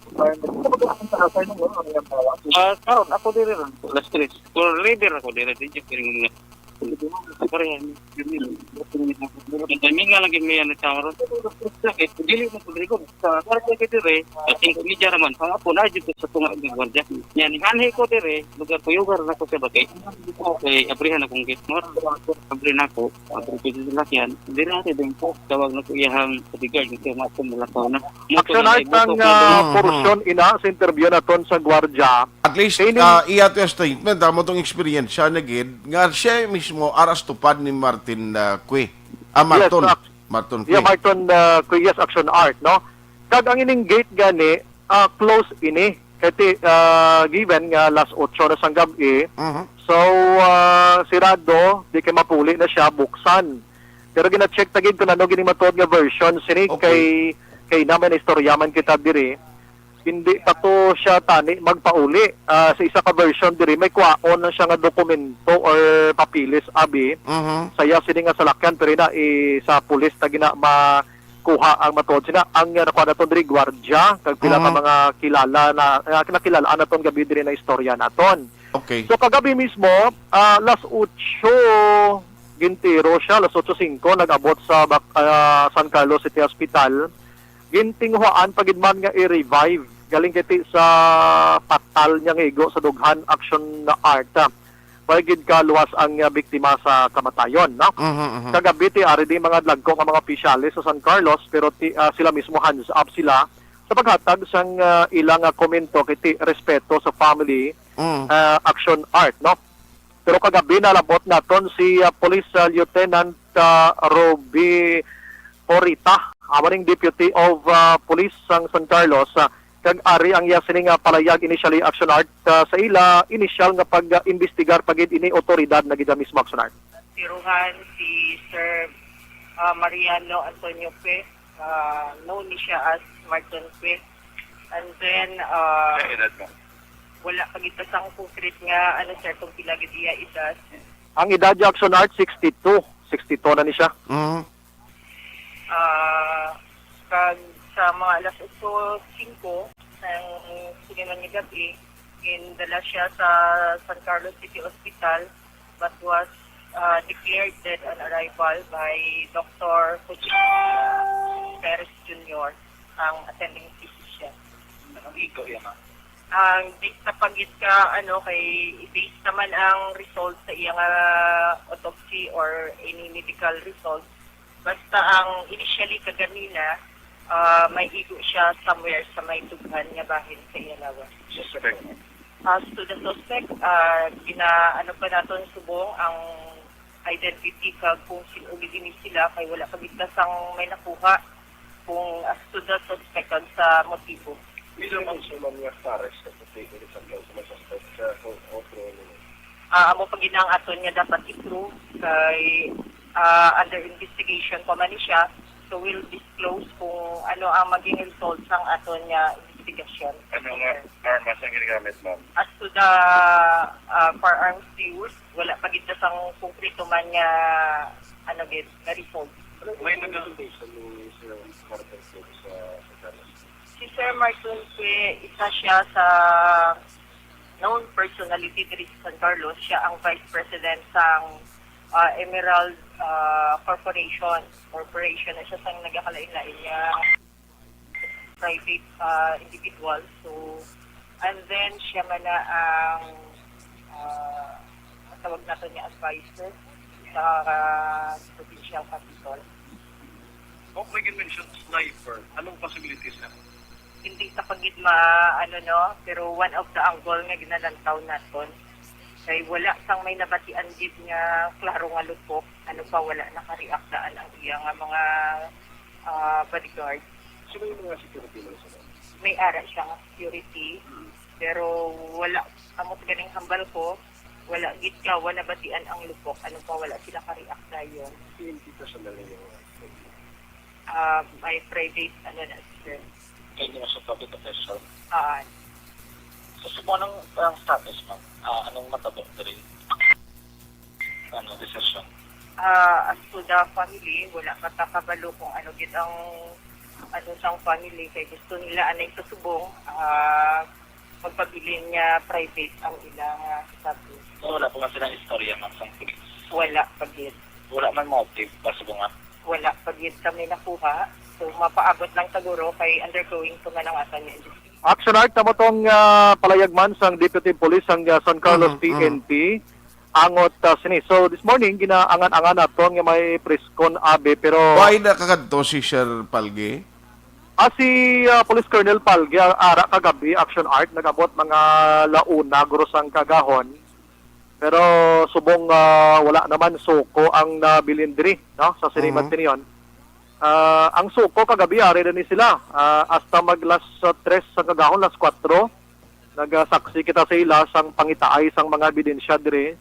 Ah, karon, ako diri lang, alas tres. Pero leader ako diri, di joke rin nga. Pareha ni, yun yun. Ang timing nga lagi may ano sa karon. Sakit, dili mo ko diri ko. Sa karon ko diri, at singko media naman, ang ako na dito sa tunga ng gwardiya. Yan, ihanhi ko diri, lugar ko, yugar na ko sa bagay. Okay, abrihan akong gate mo. Abri na ko, abri ko sa lakyan. Diri na din ko, tawag na ko iyahang bodyguard, ito nga ako mula ko na. Action Art ang, ah, porsyon ina sa interview naton sa gwardiya. At least, ah, iya to yung statement, amo tong experience siya na gid, nga siya mismo aras tupad ni Martin, ah, Cue. Ah, Marton. Marton Cue. Yeah, Marton, ah, Cue, yes, Action Art, no? Kag ang ining gate gani, ah, close ini. Kay ti, ah, given nga alas otso na sang gab-i, so, ah, sirado, di kay mapuli na siya, buksan. Pero gina-check ta gid kung ano gini matuod nga version sini kay, kay naman istoryaman kita diri. Hindi pa to siya tani magpauli, ah, sa isa ka version diri, may kwaon lang siya nga dokumento or papeles, abi. Sa iya sini nga salakyan, pero na, i-, sa pulis na gina makuha ang matuod sina. Ang, ah, nakuha naton diri, gwardiya, kag pila ka mga kilala na, ah, nakilalaan naton gabi diri na istorya naton. Okay. So, kagabi mismo, ah, alas otso gintiro siya, alas otso singko, nag-abot sa Bac-, ah, San Carlos City Hospital. Gintinguhaan pa gid man nga i-revive. Galing kay ti sa patal niya nga igo sa dughan, Action Art. May gid ka luwas ang, ah, biktima sa kamatayon, no? Mhm, mhm. Kagabi ti ari di mga dagko nga mga opisyales sa San Carlos, pero ti, ah, sila mismo hands up sila sa paghatag sang, ah, ilang, ah, komento kay ti respeto sa family, ah, Action Art, no? Pero kagabi nalabot naton si, ah, Police, ah, Lieutenant, ah, Ruby Orita, amo ning Deputy of, ah, Police sang San Carlos, ah, kag ari ang iya sining, ah, palayag initially, Action Art, ah, sa ila initial nga pag-imbestigar pa gid ini otoridad na gid mismo, Action Art. Tiruhan si Sir, ah, Mariano Antonio Cue, ah, known ni siya as Martin Cue. And then, ah, wala pa gid sang concrete nga, ano, sir, kung pila gid iya edad. Ang edad niya, Action Art, sixty-two. Sixty-two na ni siya. Mhm. Ah, kag sa mga alas otso singko sang sinuman nga gab-i, gindala siya sa San Carlos City Hospital, but was, ah, declared dead on arrival by Doctor Jose Perez Junior, ang attending physician. Ang ikaw yan, ma'am? Ang based na pagit ka, ano, kay i-base naman ang result sa iyang, ah, autopsy or any medical result. Basta ang initially kaganina, ah, may igo siya somewhere sa may dughan nga bahin sa iya lawas. Suspect. As to the suspect, ah, gina-, ano pa naton subong ang identity kag kung sin-o gid ini sila kay wala pa gid sang may nakuha. Kung as to the suspect kag sa motibo. Pila man siya man nga pares sa puti ko sa mga suspect sa otro nila? Ah, amo pa gid ang aton nga dapat i-prove kay, ah, under investigation pa man ni siya. So we'll disclose kung ano ang maging result sang aton nga investigasyon. Ano nga armas ang ginagamit, ma'am? As to the, ah, firearms use, wala pa gid na sang konkreto man nga, ano gid, nga result. May nag-, si Sir Martin Cue, isa siya sa known personality diri sa San Carlos. Siya ang vice president sang, ah, Emerald, ah, Corporation. Corporation na siya sang nagakalain-lain nga private, ah, individual. So, and then siya man na ang, ah, tawag nato niya advisor sa, ah, provincial capitol. Kung may mention sniper, anong possibilities na? Hindi ta pa gid ma-, ano, no, pero one of the angle nga ginalantaw naton kay wala sang may nabatian gid nga klaro nga lupok, ano pa, wala naka-react daan ang iya nga mga, ah, bodyguard. So, may mga security man sa loob? May ara siya nga security, pero wala, amo sa ganing hambal ko, wala gid ka, wala nabatian ang lupok, ano pa, wala sila ka-react dayon. P N P personnel ninyo? Ah, may private, ano na, sir. Kay mo sa public official? Ah. So, subong anong, ang status, ma'am? Ah, anong matabo diri? Ano, decision? Ah, as to the family, wala pa ta kabalo kung ano gid ang, ano, sang family, kay gusto nila anay sa subong, ah, magpabilin nga private ang ilang, ah, status. So, wala pa man silang istorya, ma'am, sang pulis? Wala pa gid. Wala man motive, pasubong nga? Wala pa gid kami nakuha. So, mapaabot lang siguro kay undergoing pa man ang aton nga investigation. Action Art, amo tong, ah, palayag man sang Deputy Police sang, ah, San Carlos Mhm, mhm. P N P. Angot, ah, sini. So, this morning, ginaangan-angan naton nga may preskon abi, pero Why na kakadto si Sir Palgi? Ah, si, ah, Police Colonel Palgi, ah, ara kagabi, Action Art, nag-abot mga la una guro sang kagahon. Pero subong, ah, wala naman suko ang nabilin diri, no, sa sini Mhm. Matinyon. Ah, ang suko kagabi, ari na ni sila. Ah, hasta mag las, ah, tres sa kagahon, las kuwatro. Nagasaksi kita sa ila sang pangitaay sang mga ebidensya diri.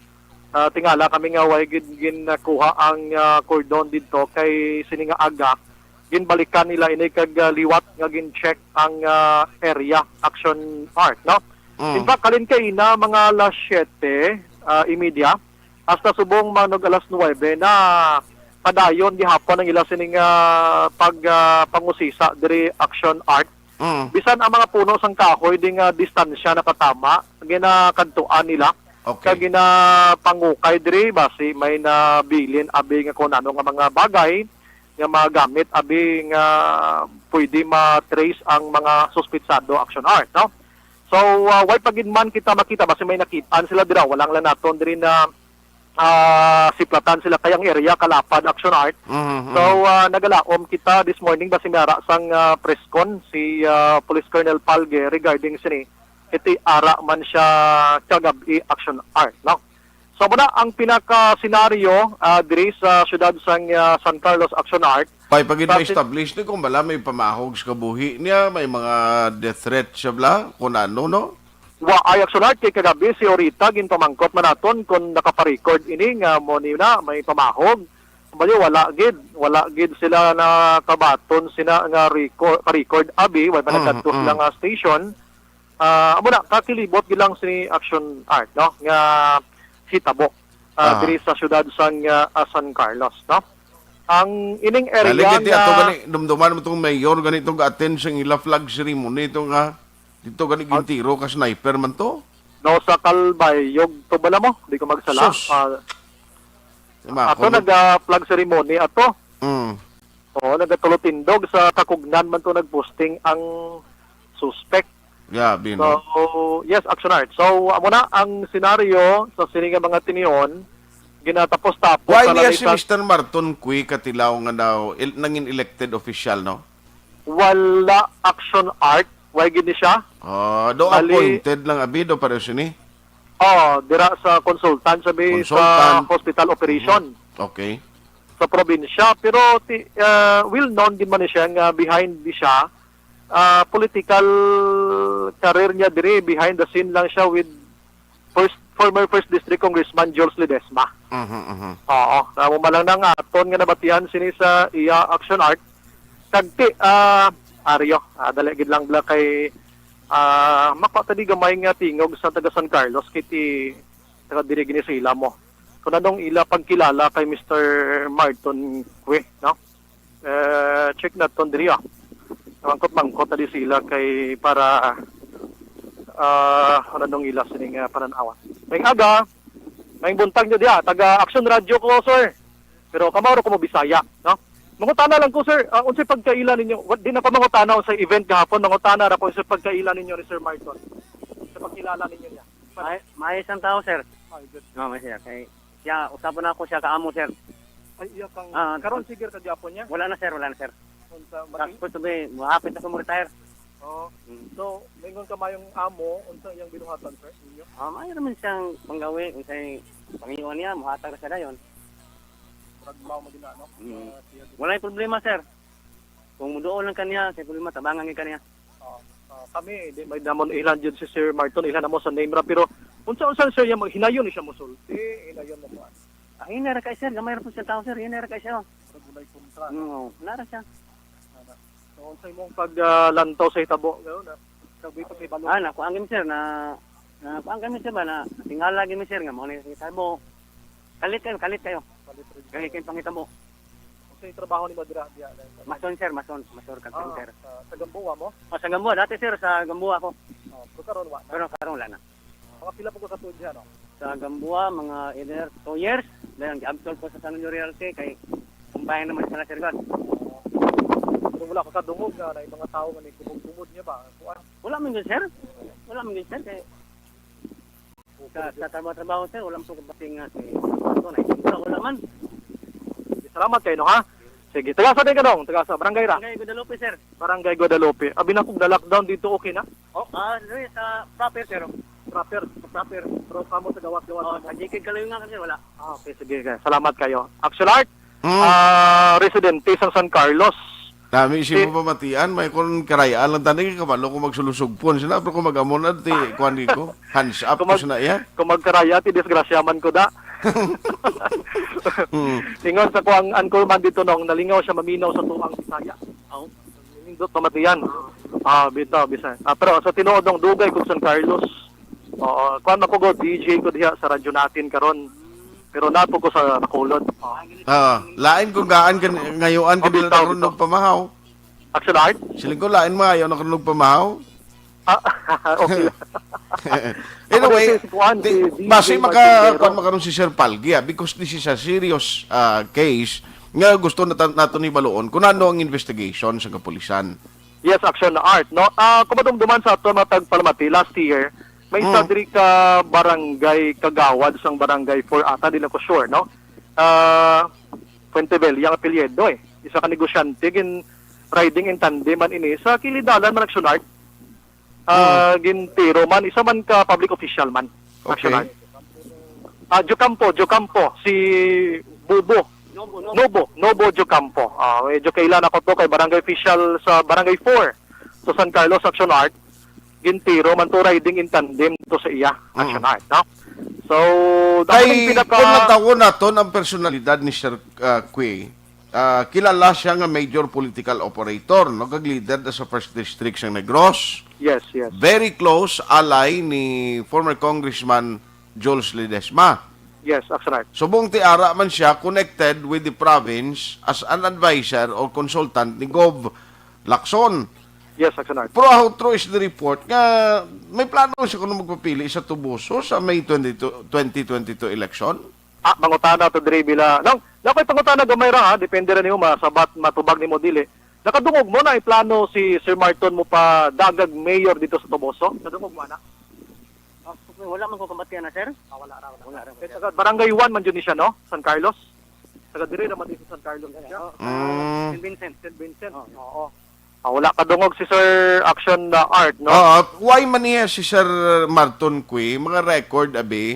Ah, tingala kami nga way gid ginkuha ang, ah, cordon didto kay sini nga aga ginbalikan nila ini kag, ah, liwat nga gin-check ang, ah, area, Action Art, no? Mm. In fact, halin kaina mga alas siyete, ah, y media, hasta subong manog alas nuwebe na padayon gihapon ang ila sining, ah, pag, ah, pangusisa diri, Action Art. Mm. Bisan ang mga puno sang kahoy di nga distansya nakatama, ginakadtuan nila. Okay. Kag ginapangukay diri, basi may nabilin abi nga kung ano nga mga bagay nga magamit abi nga pwede ma-trace ang mga suspitsado, Action Art, no? So, ah, way pa gid man kita makita, basi may nakitaan sila dira, wala lang naton diri na, ah, siplatan sila kay ang area kalapad, Action Art. Mhm, So, mhm. ah, nagalaom kita this morning, basi may ara sang, ah, preskon si, ah, Police Colonel Palge regarding sini. Iti ara man siya kagab-i, Action Art, no? So, muna ang pinaka-senaryo, ah, diri sa siyudad sang, ah, San Carlos, Action Art. Pay pa gid Sa ma-establish ni kung bala may pamahog sa kabuhi niya, may mga death threat siya bala, kung ano, no? Wa ay, Action Art, kay kagabi si Orita, ginpamangkot man naton kung nakaparecord ini nga mo ni na may pamahog. Bayo, wala gid, wala gid sila nakabaton sina nga record, pa-record abi, way pa Mm, nagkadto sila mm. nga station. Ah, amo na, kakilibot gid lang si Action Art, no, nga hitabo, ah, Ah. diri sa siyudad sang, ah, ah, San Carlos, no? Ang ining area Dali, kay nga ato gani, dumduman mo tong mayor, gani itong attend sa ila flag ceremony, ito nga, dito gani Ah. gintiro ka sniper man to? No, sa Calbayog to bala mo, di ko magsala. Sus. Ah, Di ba, ato kuno? nag, ah, flag ceremony ato. Mm. Oo, nagatulotindog sa Tacugnan man to nagposting ang suspect. Grabe, no? So, yes, Action Art. So, amo na ang senaryo sa sini nga mga tinion, ginatapos-tapos Why sa niya si lalitan. Mister Marton Cui Katilaw nga daw il-, nangin elected official, no? Wala, Action Art. Why gid ni siya? Ah, do Bali- appointed lang abi do pareho sini? Oh, dira sa consultant sabi sa Consultant. hospital operation. Mhm. Okay. sa probinsya. Pero ti, ah, well known gid man ni siya nga behind di siya, ah, political career niya diri, behind the scene lang siya with first, former first District Congressman Jules Ledesma. Mhm, mhm. Oo, amo man lang nang aton nga nabatian sini sa iya, Action Art. Kag ti, ah, Ario, ah, dali gid lang bala kay, ah, makuha ta di gamay nga tingog sa taga San Carlos kay ti taga diri gini sila mo. Kung anong ila pagkilala kay Mister Marton Cue, no? Eh, check naton diri, ah. Mangkot-mangkot na di sila kay para, ah, ano nung ila sining, ah, panan-awan. May aga, may buntag nyo diya, taga Action Radio ko, sir. Pero kamao ra ko mo Bisaya, no? Mangutana lang ko, sir, ah, unsay pagkaila ninyo? Wa, di na ko mangutana unsay event gahapon, mangutana ra ko unsay pagkaila ninyo ni Sir Marton. Sa pagkilala ninyo niya. May, may isang tao, sir. Ay, good. No, may siya. Kay siya, usa pa na ako siya kaamo, sir. Ay, iya kang Ah, karon sige ka gyapon niya. Wala na, sir, wala na, sir. Unsa Sa mati? Supposed to be, mahapit na ko mo-retire. Oo. Mm. So, maingon ka mayong amo, unsa iyang binuhatan, sir, ninyo? Ah, may naman siyang panggawi, unsay pangiwan niya, muhatag ra siya dayon. Murag mao man gina, no? Mm. Ah, siya. Walay problema, sir. Kung muduol lang kaniya, sa problema, tabangan gyud kaniya. Oo. Ah, kami, di may damon ilan jud si Sir Marton, ilan na mo sa name ra, pero unsa-unsa, sir, yung hinayon ni siya musulti, hinayon mo kuan. Ah, hinay ra kay, sir, gamay ra po siya tao, sir, hinay ra kay siya. Murag walay kontra, no? Oo, wala ra siya. Ano? So, unsa imong pag, ah, lantaw sa hitabo, gano'n, na? Sa way pag may balon? Ah, nakuan kami, sir, na, na kuan kami, sir, ba, na tingala kami, sir, nga mo ni hitabo. Kalit kayo, kalit kayo. Kalit rin. Kay kay pangitabo. Unsay trabaho nimo dira, diya, na? Mason, sir, mason, mason, Ah, carpenter. Sa, sa Gamboa mo? Ah, sa Gamboa, dati, sir, sa Gamboa ako. Oh, pero karon wa na. Pero karon wala na. Mga pila po ko sa tuod diha, no? Sa Gamboa, mga either two years. Dahil ang gi-absorb ko sa San Jose Realty, kay kumpanya naman sila, sir, God. Pero wala ko kadungog nga na yung mga tao nga may kumog-kumod niya ba? Kuan? Wala man yun, sir. Wala man yun, sir. Kay sa, sa trabaho-trabaho, sir, wala man po kapating nga si Marton. Ay, wala, wala man. Salamat kayo, no, ha? Sige. Taga sa din ka, dong? Taga sa barangay ra? Barangay Guadalupe, sir. Barangay Guadalupe. Abi na kung na-lockdown dito, okay na? Oh, ah, diri sa proper, sir. Proper? Sa proper. Pero kamo sa gawas-gawas Oh, mo? Sa gikid kalayo nga kasi wala. Ah, okay, sige. Salamat kayo. Action Art, Mm. ah, residente sa San Carlos. Nami si Si mo pamatian, may kon karayaan lang tani, kabalo ko magsulusugpon sila, pero kung mag-amo na, ti, kuwan di ko, hands up Kung ko mag-, sina iya. Kung magkaraya, ti disgrasya man ko da. Mm. Ingon sa kuwang anchorman dito nung nalingaw siya maminaw sa tuwang Bisaya. Aw, nindot pamatian. Ah, bitaw, Bisaya. Ah, pero sa tinuod nung dugay kog San Carlos, oo, kuwan man ko go, D J ko diha sa radyo natin karon. Pero nato ko sa Bacolod. Oo. Ah, lain kung gaan kan, ngayuan ka Ang nila bitaw, naroon bitaw. Pamahaw. Action Art? Siling ko, lain maayo na karon pamahaw. Ah, okay lang. Anyway, Ako din si Kuan, di, si D J base maka, Martin Vero. Kuan makaroon si Sir Palgi, ah, because this is a serious, ah, case nga gusto nata-, nato ni baluon kung ano ang investigation sa kapulisan. Yes, Action Art, no? Ah, kung madumduman sa ato, mga tagpalamati, last year, may isa Mm. diri ka barangay kagawad sang Barangay four ata, di lang ko sure, no? Ah, Fuentebella ang apelyido, eh. Isa ka negosyante, gin riding in tandem man ini sa kilid dalan man, Action Art. Ah, Mm. gintiro man, isa man ka public official man, Okay. Action Art. Ah, Jocampo, Jocampo, si Bubo. Nobo, Nobo. Nobo, Nobo Jocampo. Ah, medyo kaila na ko to kay barangay official sa Barangay four sa San Carlos, Action Art. Gintiro man to, riding in tandem to sa iya, Mm. Action Art, no? So, dapat Kay, yung pinaka- kung natawon naton ang personalidad ni Sir, ah, Cue, ah, kilala siya nga major political operator, no? Kag leader na sa First District sa Negros. Yes, yes. Very close ally ni former Congressman Jules Ledesma. Yes, Action Art. Subong ti ara man siya connected with the province as an advisor or consultant ni Gov Lacson. Yes, Action Art. Pero how true is the report nga may plano siya kuno magpapili sa Toboso sa May twenty-two, twenty twenty-two election? Ah, mangutana to diri bila. Nang, na ko'y pangutana gamay ra, ha, depende ra nimo masabat, matubag nimo dili. Nakadungog mo na iplano si Sir Marton mo pa dagag mayor dito sa Toboso? Nadungog mo ana? Ah, wala man ko kabatian na, sir. Ah, wala ra, wala. Wala ra, Eh, sir. Taga Barangay one man jud ni siya, no? San Carlos. Taga dire naman din sa San Carlos siya. Oh, Mm. Saint Vincent. Saint Vincent. Oh. Oo. Ah, wala kadungog si Sir Action na Art, no? Oo, why man niya si Sir Marton Cue, mga record, abi,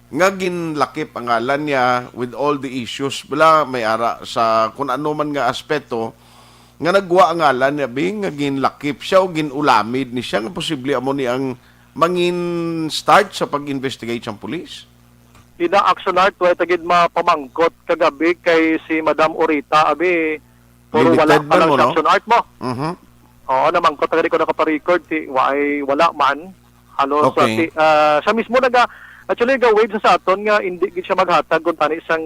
nga ginlakip ang ngalan niya with all the issues bala may ara sa kun ano man nga aspeto nga nagwa ang ngalan niya, bi, nga ginlakip siya o ginulamid ni siya nga posible amo ni ang mangin start sa pag-investigate sang pulis? Ina Action Art, way ta gid mapamangkot kagabi kay si Madam Orita, abi, puro wala Limited pa man lang mo, sa no? Action Art mo. Mhm. Oo, namangkot na gani ko nakaparecord, ti, way, wala man. Halos, Okay. ah, ti, ah, siya mismo naga, actually, ga-wave sa, sa aton nga hindi gid siya maghatag kung tani sang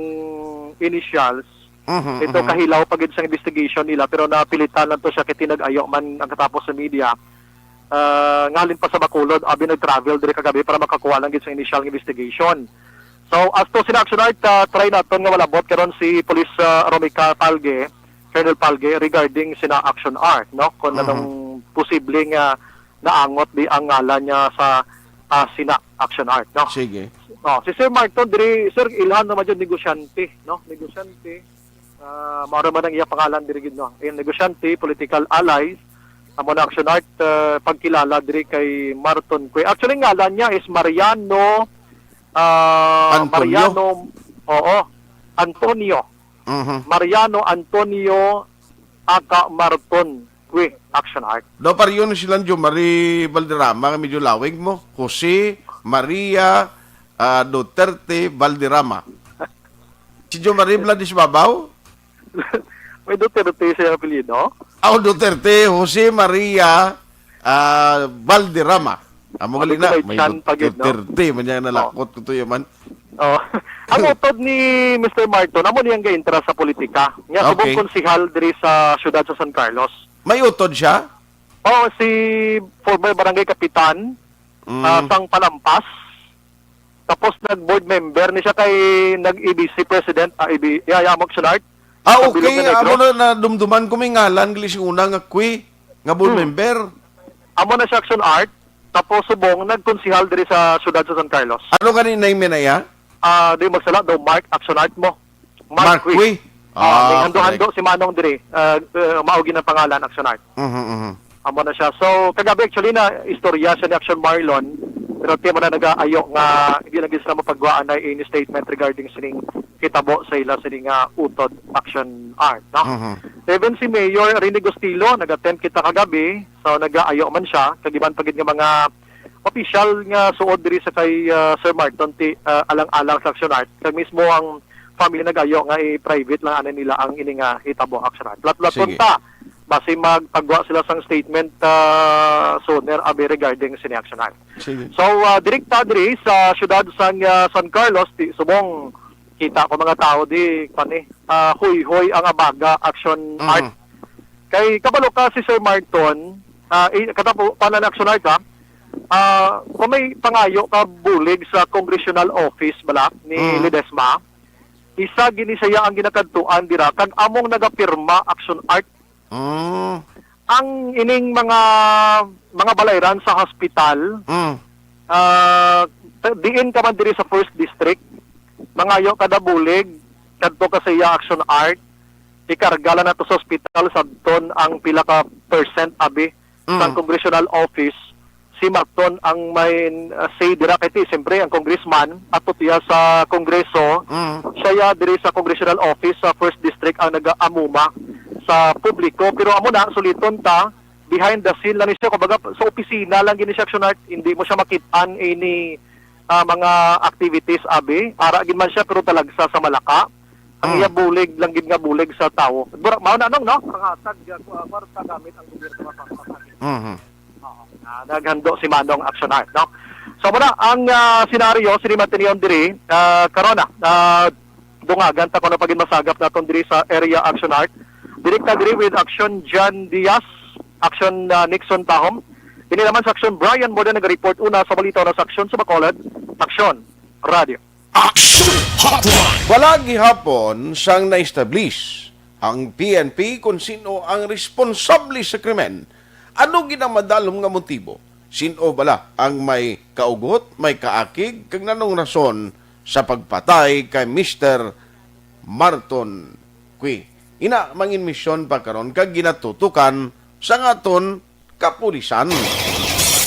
initials. Mhm, Ito mhm. kahilaw pa gid sang investigation nila, pero napilitan lang to siya kay tinag-ayo man ang katapos sa media. Ah, ngalin pa sa Bacolod, abi nag-travel diri kagabi para makakuha lang gid sa initial nga investigation. So, as to sina Action Art, ah, try naton nga malabot karon si Police, ah, Romica Palge, Colonel Palge, regarding sina Action Art, no? Kung Mhm. anong posible nga naangot di ang ngalan niya sa, ah, sina Action Art, no? Sige. Oh, si Sir Marton diri, Sir, ilhan naman dyan, negosyante, no? Negosyante. Ah, mao ra man ang iya pangalan diri gid, no? Yung negosyante, political allies, amo na Action Art, ah, pagkilala diri kay Marton Cue. Actually, ngalan niya is Mariano, ah, Antonio? Mariano, oo, Antonio. Mhm. Mariano Antonio aka Marton Cue, Action Art. Daw pareho ni sila Jo Marie Valderrama nga medyo lawig mo. Jose Maria, ah, Duterte Valderrama. Si Jo Marie Bladis Babaw? May Duterte sa iyang apelyido? Aw, Duterte, Jose Maria, ah, Valderrama. Amo gali Ano na, may may chan Dut- pa gid, no? Duterte man niya nalakot ko to man. Oh. Ang utod ni Mister Marton, amo niyang gaintra sa politika. Niya subong Okay. konsehal diri sa siyudad sa San Carlos. May utod siya? Oh, si former barangay kapitan, Mm. ah, sang Palampas. Tapos nag-board member ni siya kay nag-A B C president, ah, A B, yeah, yeah, Action Art. Ah, Sa okay. Bilog na Negros. Amo na, nadumduman ko may ngalan gali sing una nga Cue, nga board Hmm. member. Amo na siya Action Art. Tapos subong, nagkonsehal diri sa siyudad sa San Carlos. Ano gani name na iya? Ah, di magsala daw, Mark Action Art mo. Mark Cue. Ah, Ah, hando-hando si Manong diri. Ah, uh, mao gid ang pangalan, Action Art. Mhm, mhm. Amo na siya. So, kagabi actually na istorya siya ni Action Marlon, pero ti mo na nagaayo nga hindi lang gid sila mapagwaan na ini statement regarding sining hitabo sa ila sining nga utod, Action Art, no? Mhm. Even si Mayor Rene Gustilo, nag-attend kita kagabi, so nagaayo man siya, kag iban pa gid nga mga opisyal nga suod diri sa kay, ah, Sir Marton ti, ah, alang-alang sa Action Art. Kag mismo ang family nagayo nga i-private lang ani nila ang ini nga hitabo, Action Art. Latlaton Sige. Ta, basi magpagwa sila sang statement, ah, sooner, abi, regarding sini, Action Art. Sige. So, ah, direkta diri sa siyudad sang, ah, San Carlos, ti, subong kita ko mga tao di, pani, ah, huyhoy ang abaga, Action Mhm. Art. Kay kabalo ka si Sir Marton, ah, i-, katapo, panan, Action Art, ha? Ah, kung may pangayo ka bulig sa congressional office bala ni Mhm. Ledesma, isa gini siya ang ginakadtuan dira kag among nagapirma, Action Art. Mm. Ang ining mga mga balayran sa hospital, Mm. ah, diin ka man diri sa First District, mangayo ka da bulig, kadto ka sa iya, Action Art, ikarga lang nato sa hospital, sabton ang pila ka percent, abi, Mm. sang congressional office, si Marton ang may, uh, say dira kay ti, siyempre, ang congressman, ato tiya sa Kongreso, Mm. siya ya diri sa congressional office sa First District ang nagaamuma sa publiko. Pero amo na, suliton ta, behind the scene lang ni siya, kumbaga, sa opisina lang gini siya, Action Art, hindi mo siya makit-an ini, ah, mga activities, abi. Ara gid man siya, pero talagsa sa Malaka. Ang Mm. iya bulig lang gid nga bulig sa tawo. Bura-, mao na, Nong, no? Pangatag, uh, kwarta gamit ang gobyerno nga pangpatag. Mhm. Oo. Ah, naghando si Manong, Action Art, no? So, muna, ang, ah, senaryo, sini man tiniyon diri, ah, karon na, ah, dungagan ta kung ano pa gid masagap naton diri sa area, Action Art. Direkta diri with Action Jan Diaz, Action, ah, Nixon Tahom. Ini naman sa Action Brian Moda nag-report una sa balita na sa Action sa Bacolod, Action Radio. Action Hotline. Wala gihapon sang na-establish ang P N P kung sino ang responsable sa krimen. Ano gid ang madalom nga motibo? Sino bala ang may kaugot, may kaakig, kag nanong rason sa pagpatay kay Mister Marton Cue? Ina, mangin misyon pa karon kag ginatutukan sa aton kapulisan.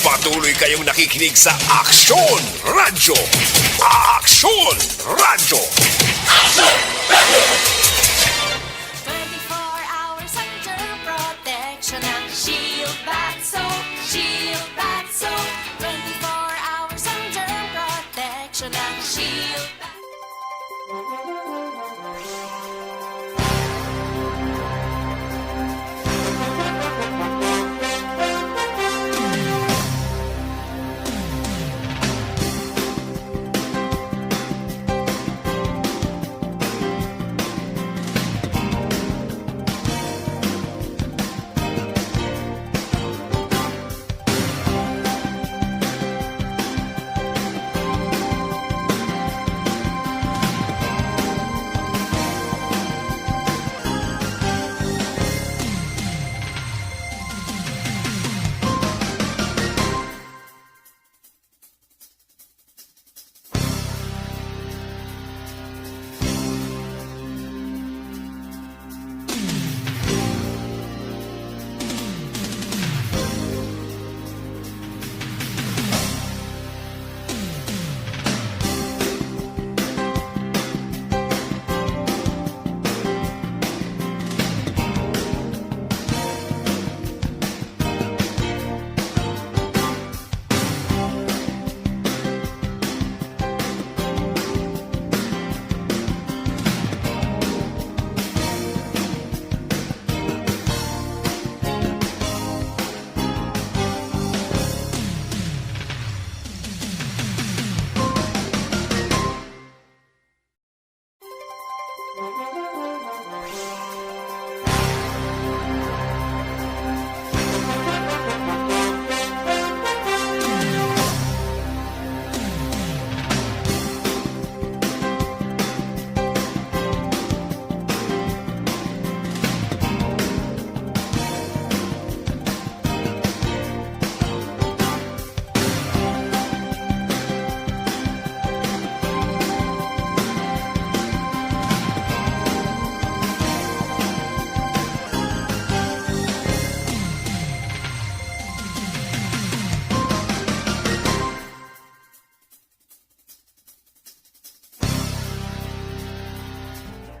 Patuloy kayong nakikinig sa Action Radyo. Aksyon! Radyo! Twenty-four hours ang germ protection ng Shield Bath Soap. Shield Bath Soap. Twenty-four hours ang germ protection ng Shield Bath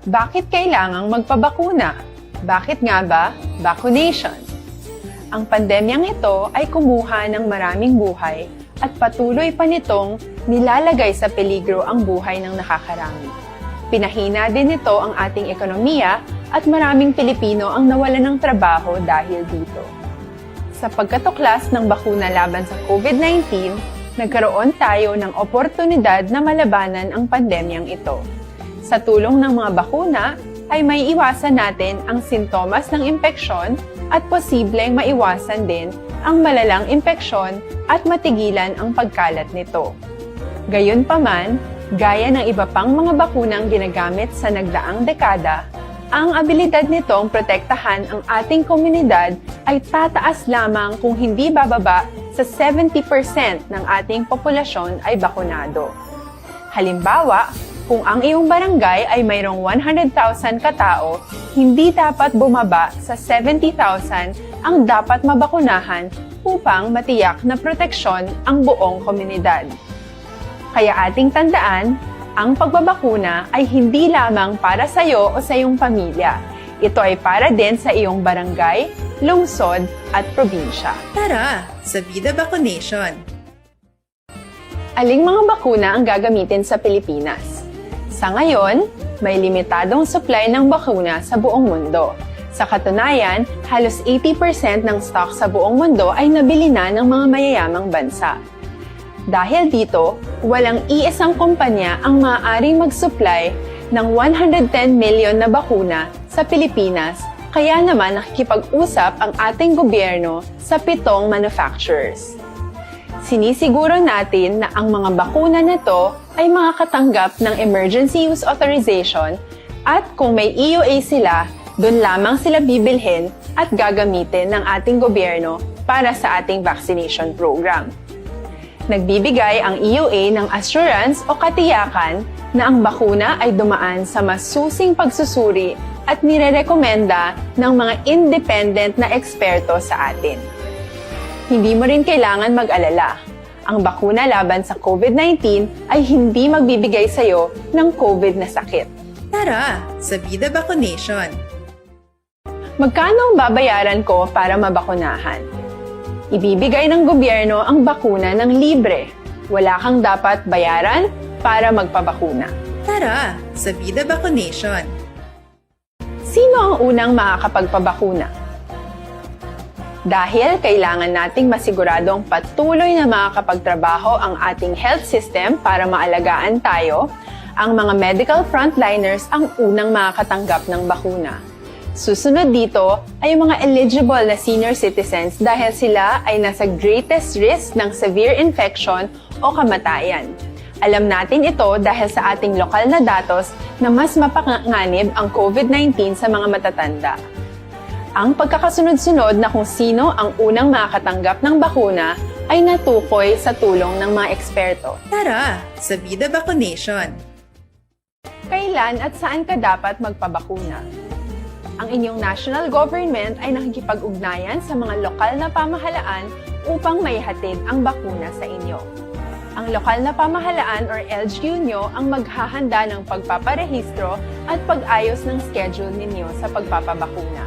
Bakit kailangang magpabakuna? Bakit nga ba vaccination? Ang pandemyang ito ay kumuha ng maraming buhay at patuloy pa nitong nilalagay sa peligro ang buhay ng nakakarami. Pinahina din nito ang ating ekonomiya at maraming Pilipino ang nawalan ng trabaho dahil dito. Sa pagkatuklas ng bakuna laban sa COVID nineteen, nagkaroon tayo ng oportunidad na malabanan ang pandemyang ito. Sa tulong ng mga bakuna, ay maiiwasan natin ang sintomas ng impeksyon at posibleng maiwasan din ang malalang impeksyon at matigilan ang pagkalat nito. Gayunpaman, gaya ng iba pang mga bakunang ginagamit sa nagdaang dekada, ang abilidad nitong protektahan ang ating komunidad ay tataas lamang kung hindi bababa sa seventy percent ng ating populasyon ay bakunado. Halimbawa, kung ang iyong barangay ay mayroong one hundred thousand ka tawo, hindi dapat bumaba sa seventy thousand ang dapat mabakunahan upang matiyak na proteksyon ang buong komunidad. Kaya ating tandaan, ang pagbabakuna ay hindi lamang para sa iyo o sa iyong pamilya. Ito ay para din sa iyong barangay, lungsod, at probinsya. Tara sa Vida Vaccination! Aling mga bakuna ang gagamitin sa Pilipinas? Sa ngayon, may limitadong supply ng bakuna sa buong mundo. Sa katunayan, halos eighty percent ng stock sa buong mundo ay nabili na ng mga mayayamang bansa. Dahil dito, walang iisang kumpanya ang maaaring mag-supply ng one hundred ten million na bakuna sa Pilipinas, kaya naman nakikipag-usap ang ating gobyerno sa pitong manufacturers. Sinisiguro natin na ang mga bakuna na to ay makakatanggap ng Emergency Use Authorization at kung may E U A sila, dun lamang sila bibilhin at gagamitin ng ating gobyerno para sa ating vaccination program. Nagbibigay ang E U A ng assurance o katiyakan na ang bakuna ay dumaan sa masusing pagsusuri at nirerekomenda ng mga independent na eksperto sa atin. Hindi mo rin kailangan mag-alala. Ang bakuna laban sa COVID nineteen ay hindi magbibigay sa iyo ng COVID na sakit. Tara sa Bida Vacunation! Magkano ang babayaran ko para mabakunahan? Ibibigay ng gobyerno ang bakuna ng libre. Wala kang dapat bayaran para magpabakuna. Tara sa Bida Vacunation! Sino ang unang makakapagpabakuna? Dahil kailangan nating masiguradong patuloy na makakapagtrabaho ang ating health system para maalagaan tayo, ang mga medical frontliners ang unang makakatanggap ng bakuna. Susunod dito ay ang mga eligible na senior citizens dahil sila ay nasa greatest risk ng severe infection o kamatayan. Alam natin ito dahil sa ating lokal na datos na mas mapanganib ang COVID nineteen sa mga matatanda. Ang pagkakasunod-sunod na kung sino ang unang makakatanggap ng bakuna ay natukoy sa tulong ng mga eksperto. Tara sa Bida Vacunation! Kailan at saan ka dapat magpabakuna? Ang inyong national government ay nakikipag-ugnayan sa mga lokal na pamahalaan upang maihatid ang bakuna sa inyo. Ang lokal na pamahalaan or L G U nyo ang maghahanda ng pagpaparehistro at pag-ayos ng schedule ninyo sa pagpapabakuna.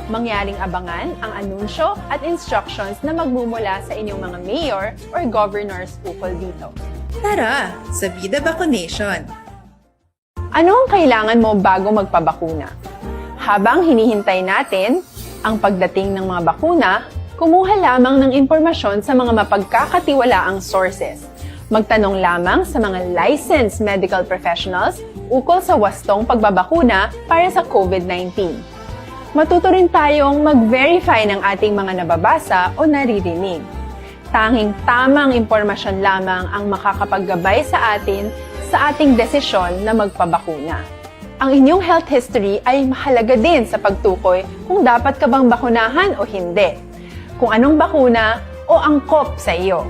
Mangyaring abangan ang anunsyo at instructions na magmumula sa inyong mga mayor or governors ukol dito. Tara sa Bida Vacunation! Ano ang kailangan mo bago magpabakuna? Habang hinihintay natin ang pagdating ng mga bakuna, kumuha lamang ng impormasyon sa mga mapagkakatiwalaang sources. Magtanong lamang sa mga licensed medical professionals ukol sa wastong pagbabakuna para sa COVID nineteen. Matuto rin tayong mag-verify ng ating mga nababasa o naririnig. Tanging tamang impormasyon lamang ang makakapaggabay sa atin sa ating desisyon na magpabakuna. Ang inyong health history ay mahalaga din sa pagtukoy kung dapat ka bang bakunahan o hindi, kung anong bakuna o angkop sa iyo.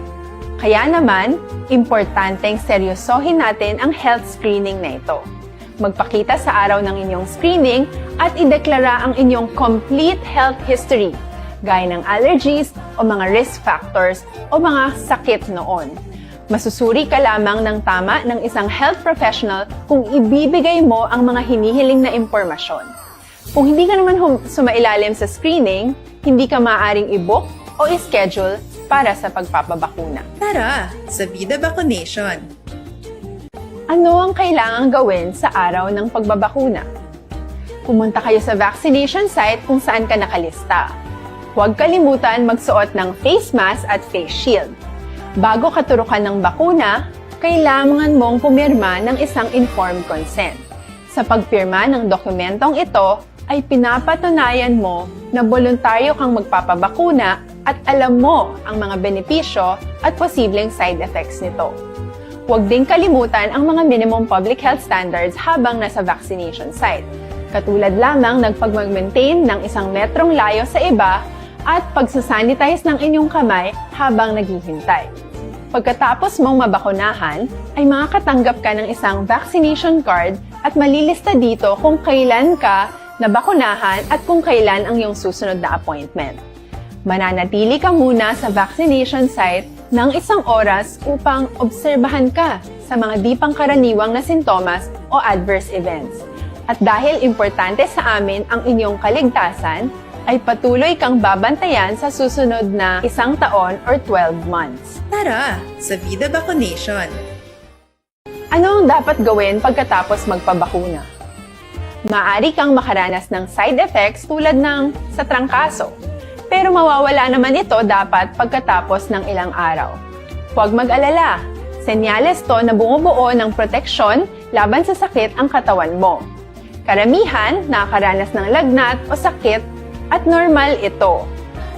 Kaya naman, importanteng seryosohin natin ang health screening na ito. Magpakita sa araw ng inyong screening at ideklara ang inyong complete health history, gaya ng allergies o mga risk factors o mga sakit noon. Masusuri ka lamang ng tama ng isang health professional kung ibibigay mo ang mga hinihiling na impormasyon. Kung hindi ka naman hum- sumailalim sa screening, hindi ka maaaring i-book o i-schedule para sa pagpapabakuna. Tara sa Bida Vacunation! Ano ang kailangang gawin sa araw ng pagbabakuna? Pumunta kayo sa vaccination site kung saan ka nakalista. Huwag kalimutan magsuot ng face mask at face shield. Bago katurukan ng bakuna, kailangan mong pumirma ng isang informed consent. Sa pagpirma ng dokumentong ito, ay pinapatunayan mo na boluntaryo kang magpapabakuna at alam mo ang mga benepisyo at posibleng side effects nito. Huwag din kalimutan ang mga minimum public health standards habang nasa vaccination site, katulad lamang ng pagmag-maintain ng isang metrong layo sa iba at pagsasanitize ng inyong kamay habang naghihintay. Pagkatapos mong mabakunahan, ay makakatanggap ka ng isang vaccination card at malilista dito kung kailan ka nabakunahan at kung kailan ang iyong susunod na appointment. Mananatili ka muna sa vaccination site ng isang oras upang obserbahan ka sa mga di pangkaraniwang na sintomas o adverse events. At dahil importante sa amin ang inyong kaligtasan, ay patuloy kang babantayan sa susunod na isang taon or twelve months. Tara sa Bida Vacunation! Ano ang dapat gawin pagkatapos magpabakuna? Maaari kang makaranas ng side effects tulad ng sa trangkaso, pero mawawala naman ito dapat pagkatapos ng ilang araw. Huwag mag-alala, senyales to na bumubuo ng proteksyon laban sa sakit ang katawan mo. Karamihan nakakaranas ng lagnat o sakit at normal ito.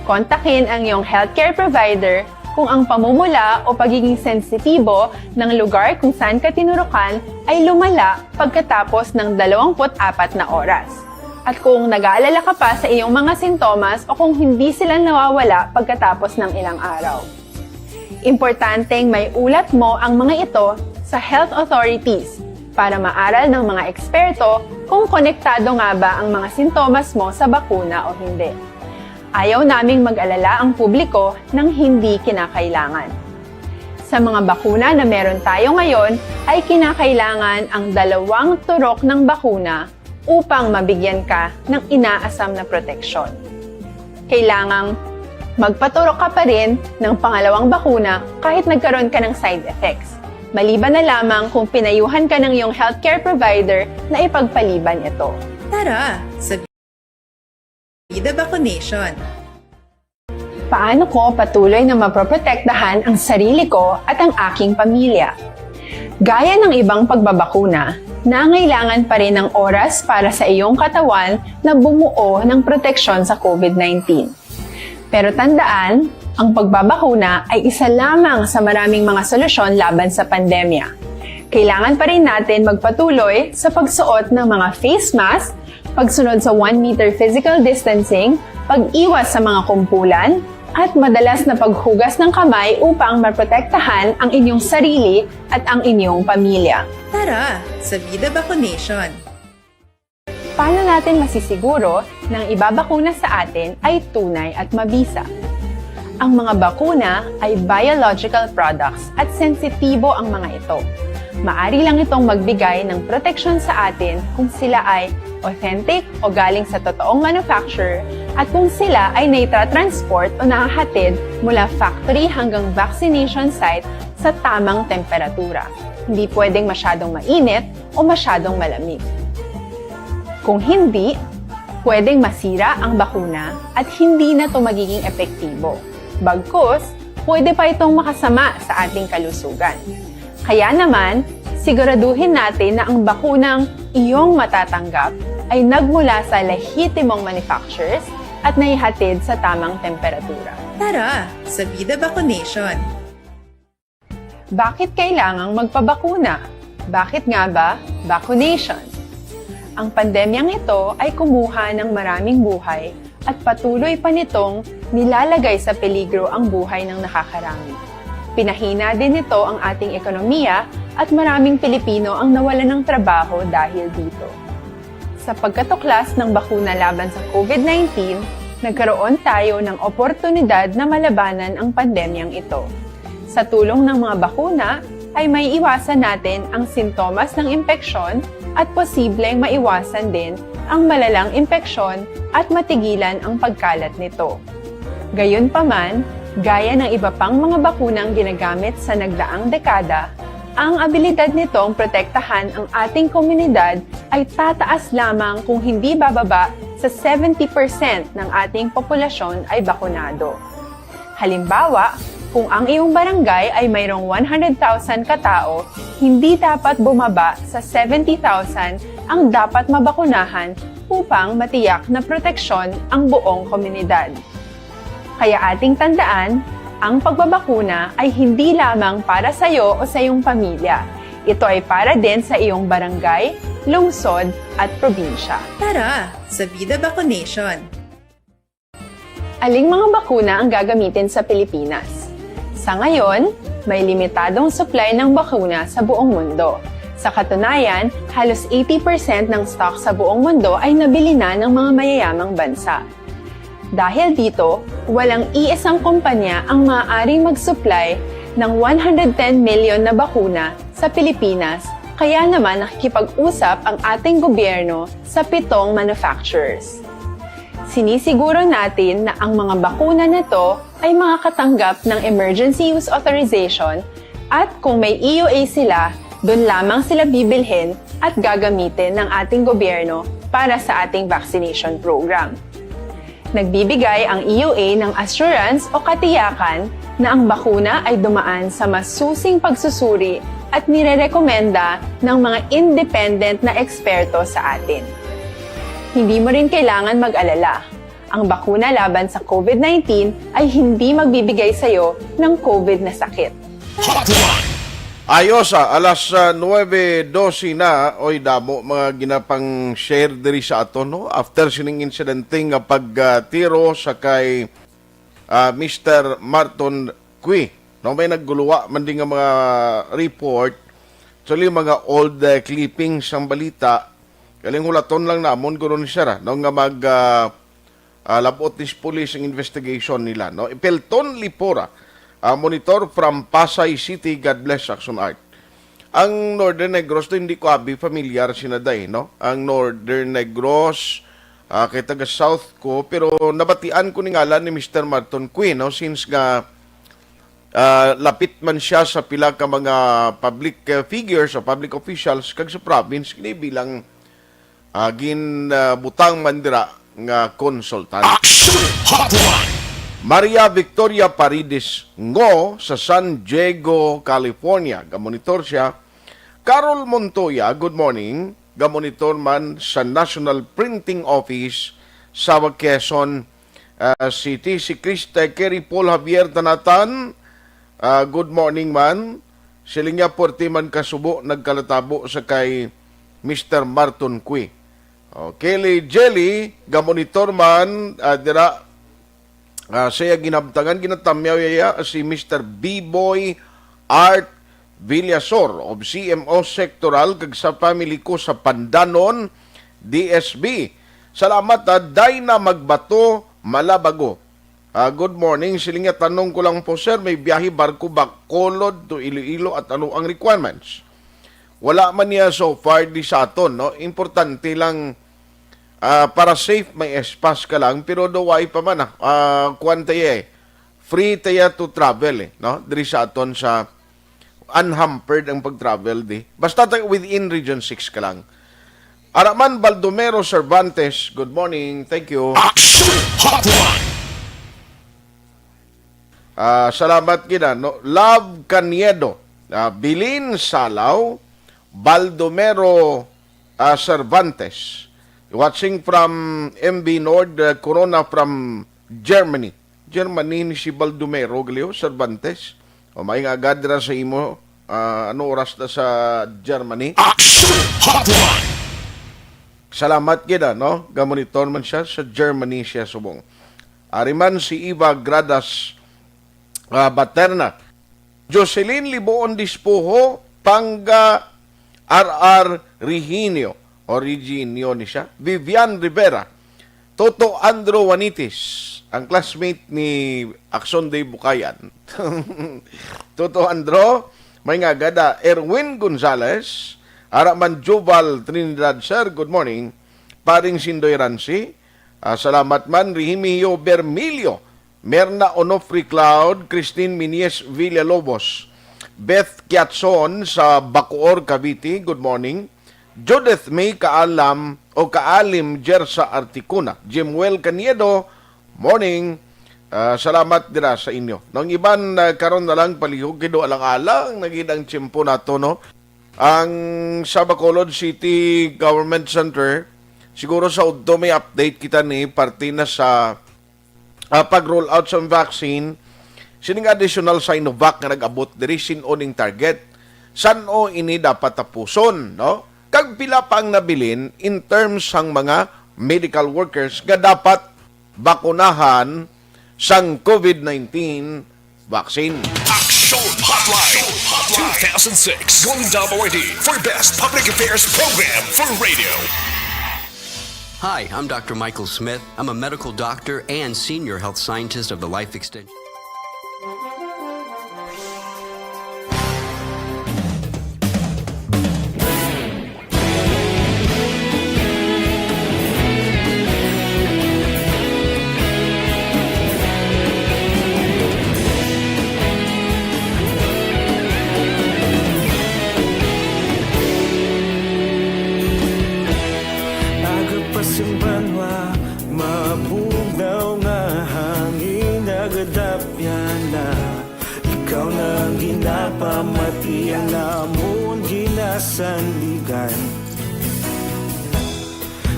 Kontakin ang iyong healthcare provider kung ang pamumula o pagiging sensitibo ng lugar kung saan ka tinurukan ay lumala pagkatapos ng dalawampu't apat na oras, at kung nag-aalala ka pa sa iyong mga sintomas o kung hindi sila nawawala pagkatapos ng ilang araw. Importanteng maiulat mo ang mga ito sa health authorities para maaral ng mga eksperto kung konektado nga ba ang mga sintomas mo sa bakuna o hindi. Ayaw naming mag-alala ang publiko ng hindi kinakailangan. Sa mga bakuna na meron tayo ngayon, ay kinakailangan ang dalawang turok ng bakuna upang mabigyan ka ng inaasam na proteksyon. Kailangang magpaturok ka pa rin ng pangalawang bakuna kahit nagkaroon ka ng side effects, maliban na lamang kung pinayuhan ka ng iyong healthcare provider na ipagpaliban ito. Tara, sa Vida Vaccination. Paano ko patuloy na maproprotektahan ang sarili ko at ang aking pamilya? Gaya ng ibang pagbabakuna, nangailangan pa rin ng oras para sa iyong katawan na bumuo ng proteksyon sa COVID nineteen. Pero tandaan, ang pagbabakuna ay isa lamang sa maraming mga solusyon laban sa pandemya. Kailangan pa rin natin magpatuloy sa pagsuot ng mga face mask, pagsunod sa one meter physical distancing, pag-iwas sa mga kumpulan, at madalas na paghugas ng kamay upang maprotektahan ang inyong sarili at ang inyong pamilya. Tara, sa Vida Vaccination! Paano natin masisiguro na ang ibabakuna sa atin ay tunay at mabisa? Ang mga bakuna ay biological products at sensitibo ang mga ito. Maari lang itong magbigay ng proteksyon sa atin kung sila ay authentic o galing sa totoong manufacturer at kung sila ay naitra-transport o nahahatid mula factory hanggang vaccination site sa tamang temperatura. Hindi pwedeng masyadong mainit o masyadong malamig. Kung hindi, pwedeng masira ang bakuna at hindi na ito magiging epektibo. Bagkus, pwede pa itong makasama sa ating kalusugan. Kaya naman, siguraduhin natin na ang bakunang iyong matatanggap ay nagmula sa lehitimong manufacturers at naihatid sa tamang temperatura. Tara, sa Vida Vaccination! Bakit kailangang magpabakuna? Bakit nga ba vaccination? Ang pandemyang ito ay kumuha ng maraming buhay at patuloy pa nitong nilalagay sa peligro ang buhay ng nakakarami. Pinahina din nito ang ating ekonomiya at maraming Pilipino ang nawalan ng trabaho dahil dito. Sa pagkatuklas ng bakuna laban sa COVID nineteen, nagkaroon tayo ng oportunidad na malabanan ang pandemyang ito. Sa tulong ng mga bakuna, ay maiiwasan natin ang sintomas ng impeksyon at posibleng maiwasan din ang malalang impeksyon at matigilan ang pagkalat nito. Gayunpaman, gaya ng iba pang mga bakunang ginagamit sa nagdaang dekada, ang abilidad nitong protektahan ang ating komunidad ay tataas lamang kung hindi bababa sa seventy percent ng ating populasyon ay bakunado. Halimbawa, kung ang iyong barangay ay mayroong one hundred thousand ka tao, hindi dapat bumaba sa seventy thousand ang dapat mabakunahan upang matiyak na proteksyon ang buong komunidad. Kaya ating tandaan, ang pagbabakuna ay hindi lamang para sa iyo o sa iyong pamilya. Ito ay para din sa iyong barangay, lungsod, at probinsya. Tara, sa Vida Vaccination! Aling mga bakuna ang gagamitin sa Pilipinas? Sa ngayon, may limitadong supply ng bakuna sa buong mundo. Sa katunayan, halos eighty percent ng stock sa buong mundo ay nabili na ng mga mayayamang bansa. Dahil dito, walang iisang kumpanya ang maaaring mag-supply ng one hundred ten million na bakuna sa Pilipinas, kaya naman nakikipag-usap ang ating gobyerno sa pitong manufacturers. Sinisiguro natin na ang mga bakuna na to ay makakatanggap ng emergency use authorization at kung may E U A sila, doon lamang sila bibilhin at gagamitin ng ating gobyerno para sa ating vaccination program. Nagbibigay ang E U A ng assurance o katiyakan na ang bakuna ay dumaan sa masusing pagsusuri at nirerekomenda ng mga independent na eksperto sa atin. Hindi mo rin kailangan mag-alala. Ang bakuna laban sa COVID nineteen ay hindi magbibigay sa iyo ng COVID na sakit. Hotline! Ayos, ah, alas, ah, nuebe dose na, oy, damo mga ginapang-share diri sa aton, no? After sining insidente nga pagtiro sa kay, ah, Mister Marton Cui, no? May nagguluwa man din nga mga report, actually, mga old, ah, clippings ang balita. Galing hulaton lang namon guro ni sir, ah, no? Nga mag, ah, ah, labot ni sa pulis ang investigation nila, no? Ipelton Lipora, Ah, monitor from Pasay City. God bless, Action Art. Ang Northern Negros, do, hindi ko abi familiar sina day, no? Ang Northern Negros, ah, kay taga South ko, pero nabatian ko ni ngalan ni Mister Marton Quinn, no? Since nga, ah, lapit man siya sa pila ka mga public, eh, figures o public officials kag sa province, kini bilang, ah, gin, ah, butang man dira nga consultant. Action Hotline! Maria Victoria Paredes Ngo sa San Diego, California. Gamonitor siya. Carol Montoya, good morning. Gamonitor man sa National Printing Office sa Quezon, ah, City. Si Krista Kerry Paul Javier Tanatan, ah, good morning man. Siling niya, puwerte man kasubo nagkalatabo sa kay Mister Marton Cui. O, Kelly Jelly, gamonitor man, ah, dira, ah, sa iya ginabtangan, ginatamyaw iya si Mister B-Boy Art Villasor of C M O Sectoral kag sa family ko sa Pandanon, D S B. Salamat, ah, Dina Magbato Malabago. Ah, good morning. Siling niya, tanong ko lang po, sir, may biyahe barko Bacolod to Iloilo at ano ang requirements? Wala man niya so far di sa aton, no? Importante lang, ah, para safe, may S-pass ka lang, pero do why pa man, ah, ah, kuwan tayo eh. Free tayo to travel eh, no? Diri sa aton sa unhampered ang pag-travel di. Basta ta-, within Region six ka lang. Araman Baldomero Cervantes, good morning. Thank you. Action Hotline! Ah, salamat gina, no? Love Caniedo, ah, Bilin Salaw, Baldomero, ah, Cervantes. Watching from M B Nord, ah, Corona from Germany. Germany ni si Baldomero Galeo Cervantes. O, may nga agad ra sa imo, ah, ano oras na sa Germany? Action Hotline! Salamat gid, ah, no? Gamonitor man siya, sa Germany siya subong. Ari man si Eva Gradas, ah, Baterna. Jocelyn Liboon Dispuho, Panga, R R Reginio, o Reginio ni siya, Vivian Rivera, Toto Andro Wanitis, ang classmate ni Action Day Bukayan. Toto Andro, may nga gada, Erwin Gonzalez, ara man Joval Trinidad, sir, good morning. Paring Sindoy Ransi, ah, salamat man, Rehimio Bermilio, Merna Onofre Cloud, Christine Minies Villalobos, Beth Kiatson sa Bacoor, Cavite, good morning. Judith May Kaalam o Kaalim Jersa Articuna, Jemuel Caniedo, morning. Ah, salamat dira sa inyo. Nang iban, ah, karon na lang palihog kay do alang-alang na gid ang tiyempo nato, no? Ang sa Bacolod City Government Center, siguro sa udto may update kita ni parte na sa ah, pag-roll out sang vaccine, sining additional Sinovac nga nag-abot diri, sin-o ning target? San-o ini dapat tapuson, no? Kag pila pa ang nabilin in terms sang mga medical workers nga dapat bakunahan sang COVID nineteen vaccine? Action Hotline two thousand six Golden Dove Awardee for Best Public Affairs Program for Radio. Hi, I'm Doctor Michael Smith. I'm a medical doctor and senior health scientist of the Life Extension. Aga pa sing banwa, mabugnaw nga hangin nagadapyan na. Ikaw na ang ginapamati, ang amon ginasandigan.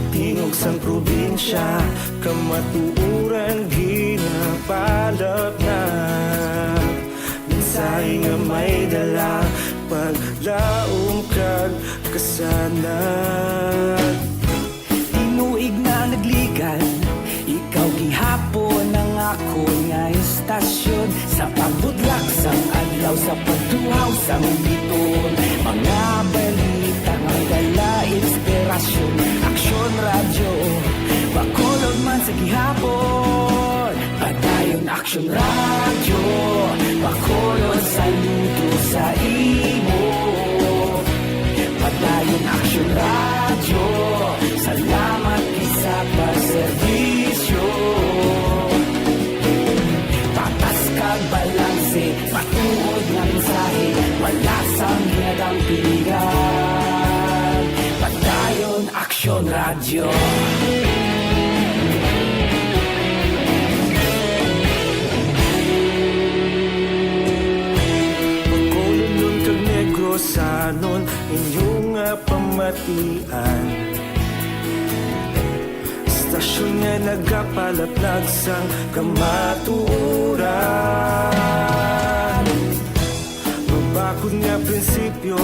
Tingog sang probinsya, kamatuoran ginapalap na. Mensahe nga may dala, paglaom kag kasanag. Tinuig na nagligan, ikaw gihapon ang akon nga istasyon. Sa pagbudlak sang adlaw, sa pagtuhaw sang biton, mga balita nga dala inspirasyon. Aksyon Radyo, Bacolod man sa gihapon. Padayon Aksyon Radyo, Bacolod. Radyo. Bacolodnon kag Negrosanon, inyo nga pamatian. Istasyon nga nagapalaplag sang kamatuoran. Mabakod nga prinsipyo,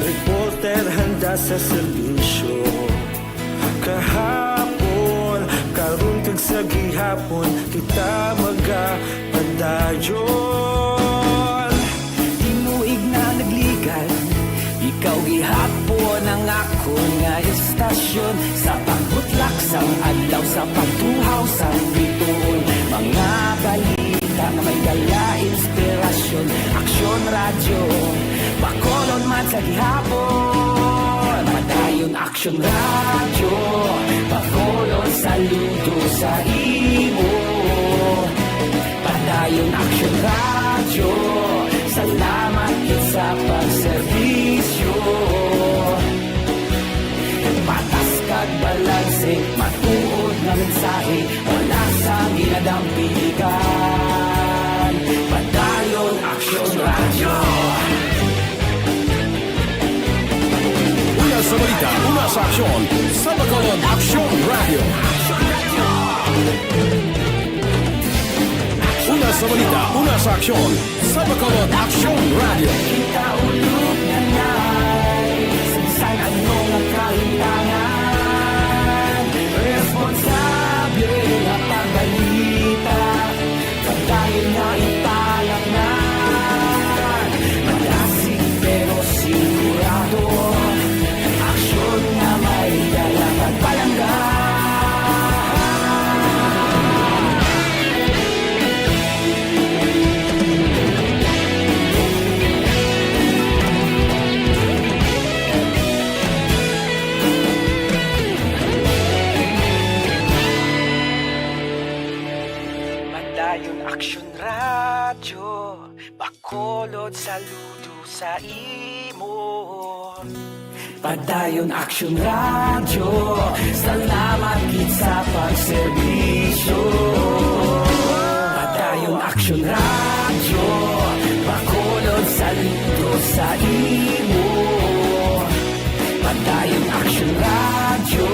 reporter handa sa serbisyo. Kahapon, karon kag sa gihapon, kita magapadayon. Tinuig na nagligan, ikaw gihapon ang akon nga istasyon. Sa pagbutlak sang adlaw, sa pagtuhaw sang bituon, mga balita nga may dala inspirasyon. Aksyon Radyo, Bacolod man sa gihapon. Padayon Aksyon Radyo, Bacolod saludo sa imo. Padayon Aksyon Radyo, salamat gid sa pagserbisyo. Patas kag balanse, matuod nga mensahe, wala sang ginadampigan. Padayon Aksyon Radyo. Una sa balita, una sa aksyon, sa Bacolod Aksyon Radyo. Una sa balita, una sa aksyon, sa Bacolod Aksyon Radyo. Kita ulog nga nay, sa bisan ano nga kahintangan, responsable nga pagbalita, padayon nga ipalangnan. Madasig pero sigurado, aksyon nga may dala pagpalangga. Padayon Aksyon Radyo, Bacolod saludo sa imo. Padayon Aksyon Radyo, salamat gid sa pagserbisyo. Padayon Aksyon Radyo, Bacolod saludo sa imo. Padayon Aksyon Radyo,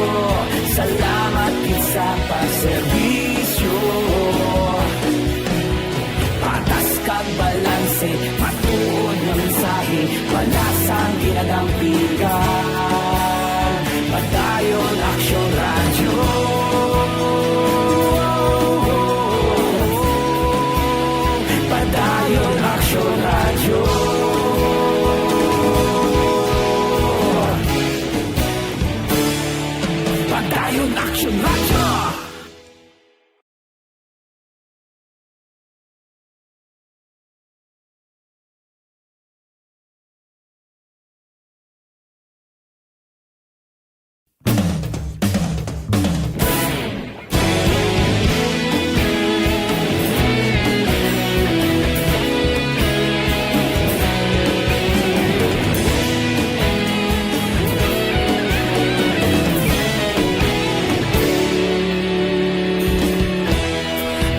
salamat gid sa pagserbisyo. Patas kag balanse, matuod nga mensahe, wala sang ginadampigan. Padayon Aksyon Radyo. Padayon Aksyon Radyo. Padayon Aksyon Radyo.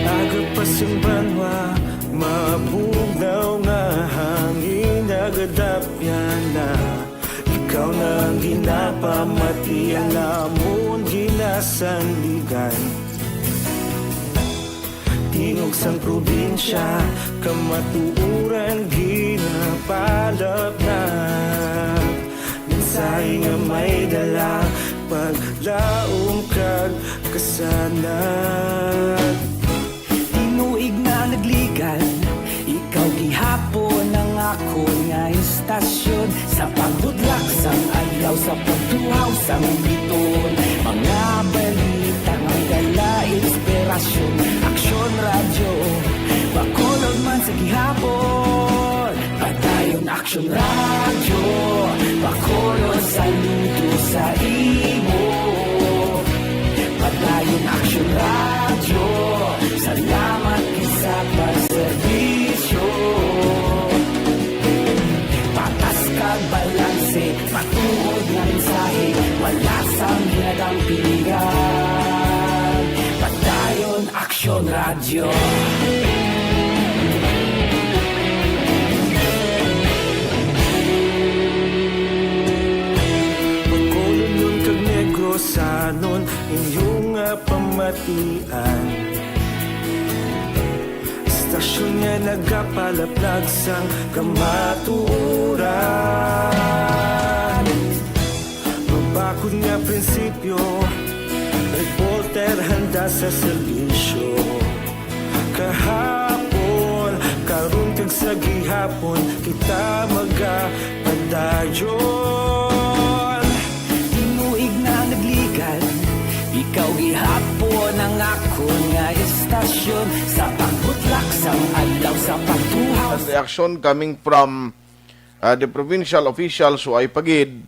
Aga pa sang banwa, mabugnaw nga hangin, nagadapyan na. Ikaw na ang ginapamati, ang amon ginasandigan. Tingog sang probinsya, kamatuoran ginapalapnag. Mensahe nga may dala, paglaom kag kasanag. Tinuig na nagligan, ikaw gihapon ang akon nga istasyon. Sa pagbudlak sang adlaw, sa pagtuhaw sang biton, mga balita nga dala inspirasyon. Aksyon Radyo, Bacolod man sa gihapon. Padayon Aksyon Radyo, Bacolod saludo sa imo. Padayon Aksyon Radyo, salamat gid sa pagserbisyo. Patas kag bal- Kasi matuod nga mensahe, wala sang ginadampigan. Padayon, Aksyon Radyo. Bacolod, Union kag Negrosanon, inyo nga pamatian. Istasyon nga nagapalaplag sang kamatuoran. Mabakod nga prinsipyo, reporter handa sa serbisyo. Kahapon, karon kag sa gihapon, kita magapadayon. Tinuig na nagligad, ikaw gihapon ang akon nga istasyon. Sa pagbutlak sang adlaw, sa pagtuhaw. Reaction coming from, uh, the provincial officials who ay pagid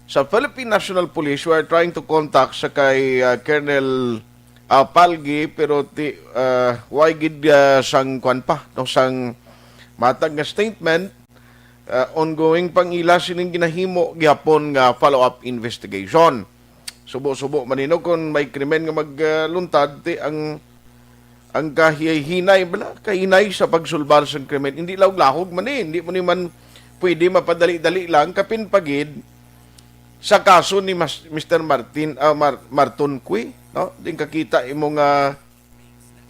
sa Philippine National Police. We are trying to contact sa kay, uh, Colonel, uh, Palgi, pero ti-, uh, way gid, uh, sang kwan pa, no, sang matag nga statement. Uh, ongoing pang ila sining ginahimo gihapon nga follow-up investigation. Subo-subo man nino kung may krimen nga magluntad, ti ang, ang kahinay-hinay bala, kahinay sa pagsulbar sang krimen. Hindi lahog-lahog man ni, hindi mo ni man pwede mapadali-dali lang, kapin pagid sa kaso ni Mas-, Mister Martin, ah, Mar-, Marton Cue, no? Din kakita imo nga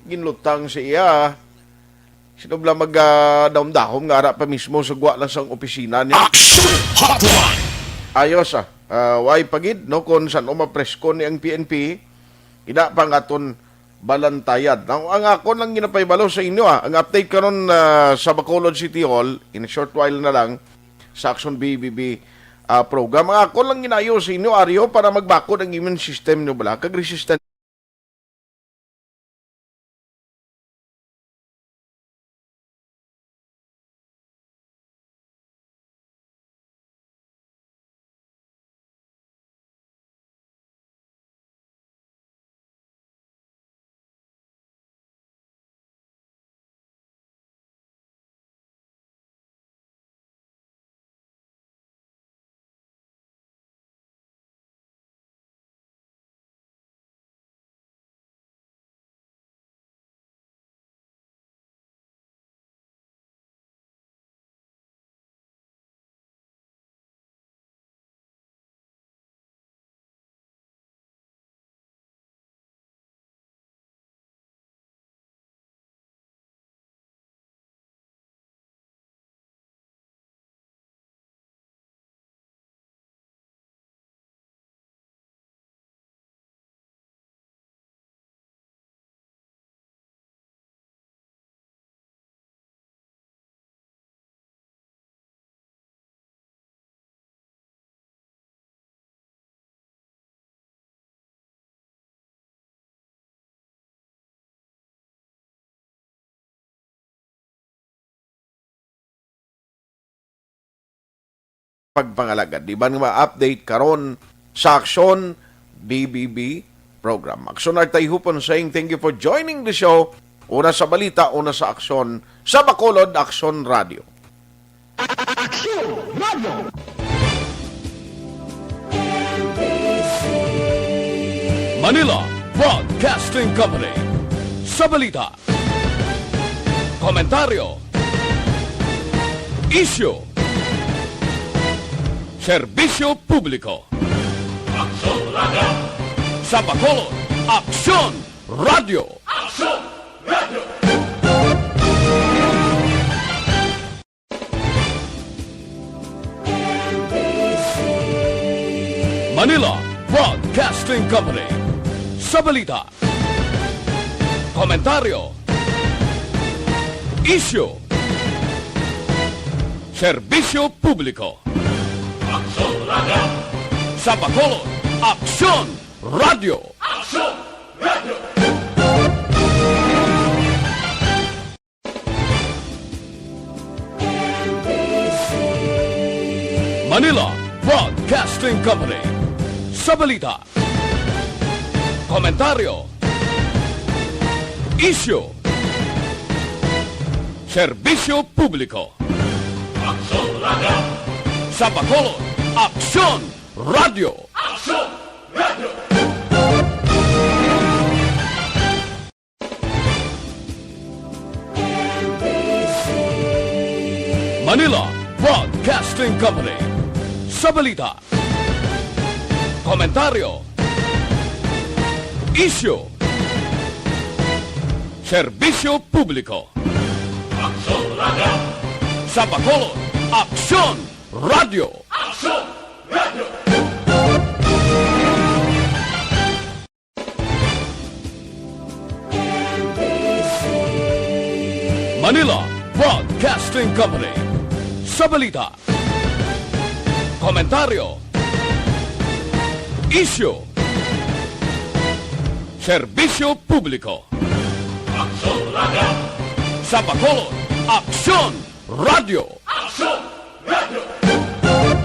ginlutang sa iya. Sino bala mag, ah, dahom-dahom nga ara pa mismo sa gwa lang sang opisina niya? Action Hotline! Ayos, ah. Ah, way pagid, no, kung san-o mapresko ni ang P N P, ina pa ang aton balantayan. Now, ang akon lang ginapahibalo sa inyo, ah, ang update karon, ah, sa Bacolod City Hall, in a short while na lang, sa Action B B B, ah, program. Ang akon lang ginaayo sa inyo, Aryo, para magbakod ang immune system nyo bala, kag resistant pagpangalagad. Di ba nga ma-update karon sa Aksyon B B B program? Aksyon Artay Hupon saying thank you for joining the show. Una sa balita, una sa aksyon, sa Bacolod, Aksyon Radio. Aksyon Radio. Manila Broadcasting Company. Sa balita, komentaryo, isyu, serbisyo publiko. Aksyon Radio. Sa Bacolod, Aksyon Radio. Aksyon Radio. Manila Broadcasting Company. Sa balita, komentaryo, isyu, serbisyo publiko. Aksyon Radio. Sa Bacolod, Aksyon Radio. Aksyon Radio. Manila Broadcasting Company. Sa balita, komentaryo, isyu, serbisyo publiko. Aksyon Radio. Sa Bacolod, Aksyon Radyo. Manila Broadcasting Company. Sa balita, komentaryo, isyu, serbisyo publiko. Aksyon Radyo. Sa Bacolod, Aksyon Radyo. Aksyon Radyo. Manila Broadcasting Company. Sa balita, komentaryo, isyu, serbisyo publiko. Aksyon Radyo. Sa Bacolod, Aksyon Radyo. Aksyon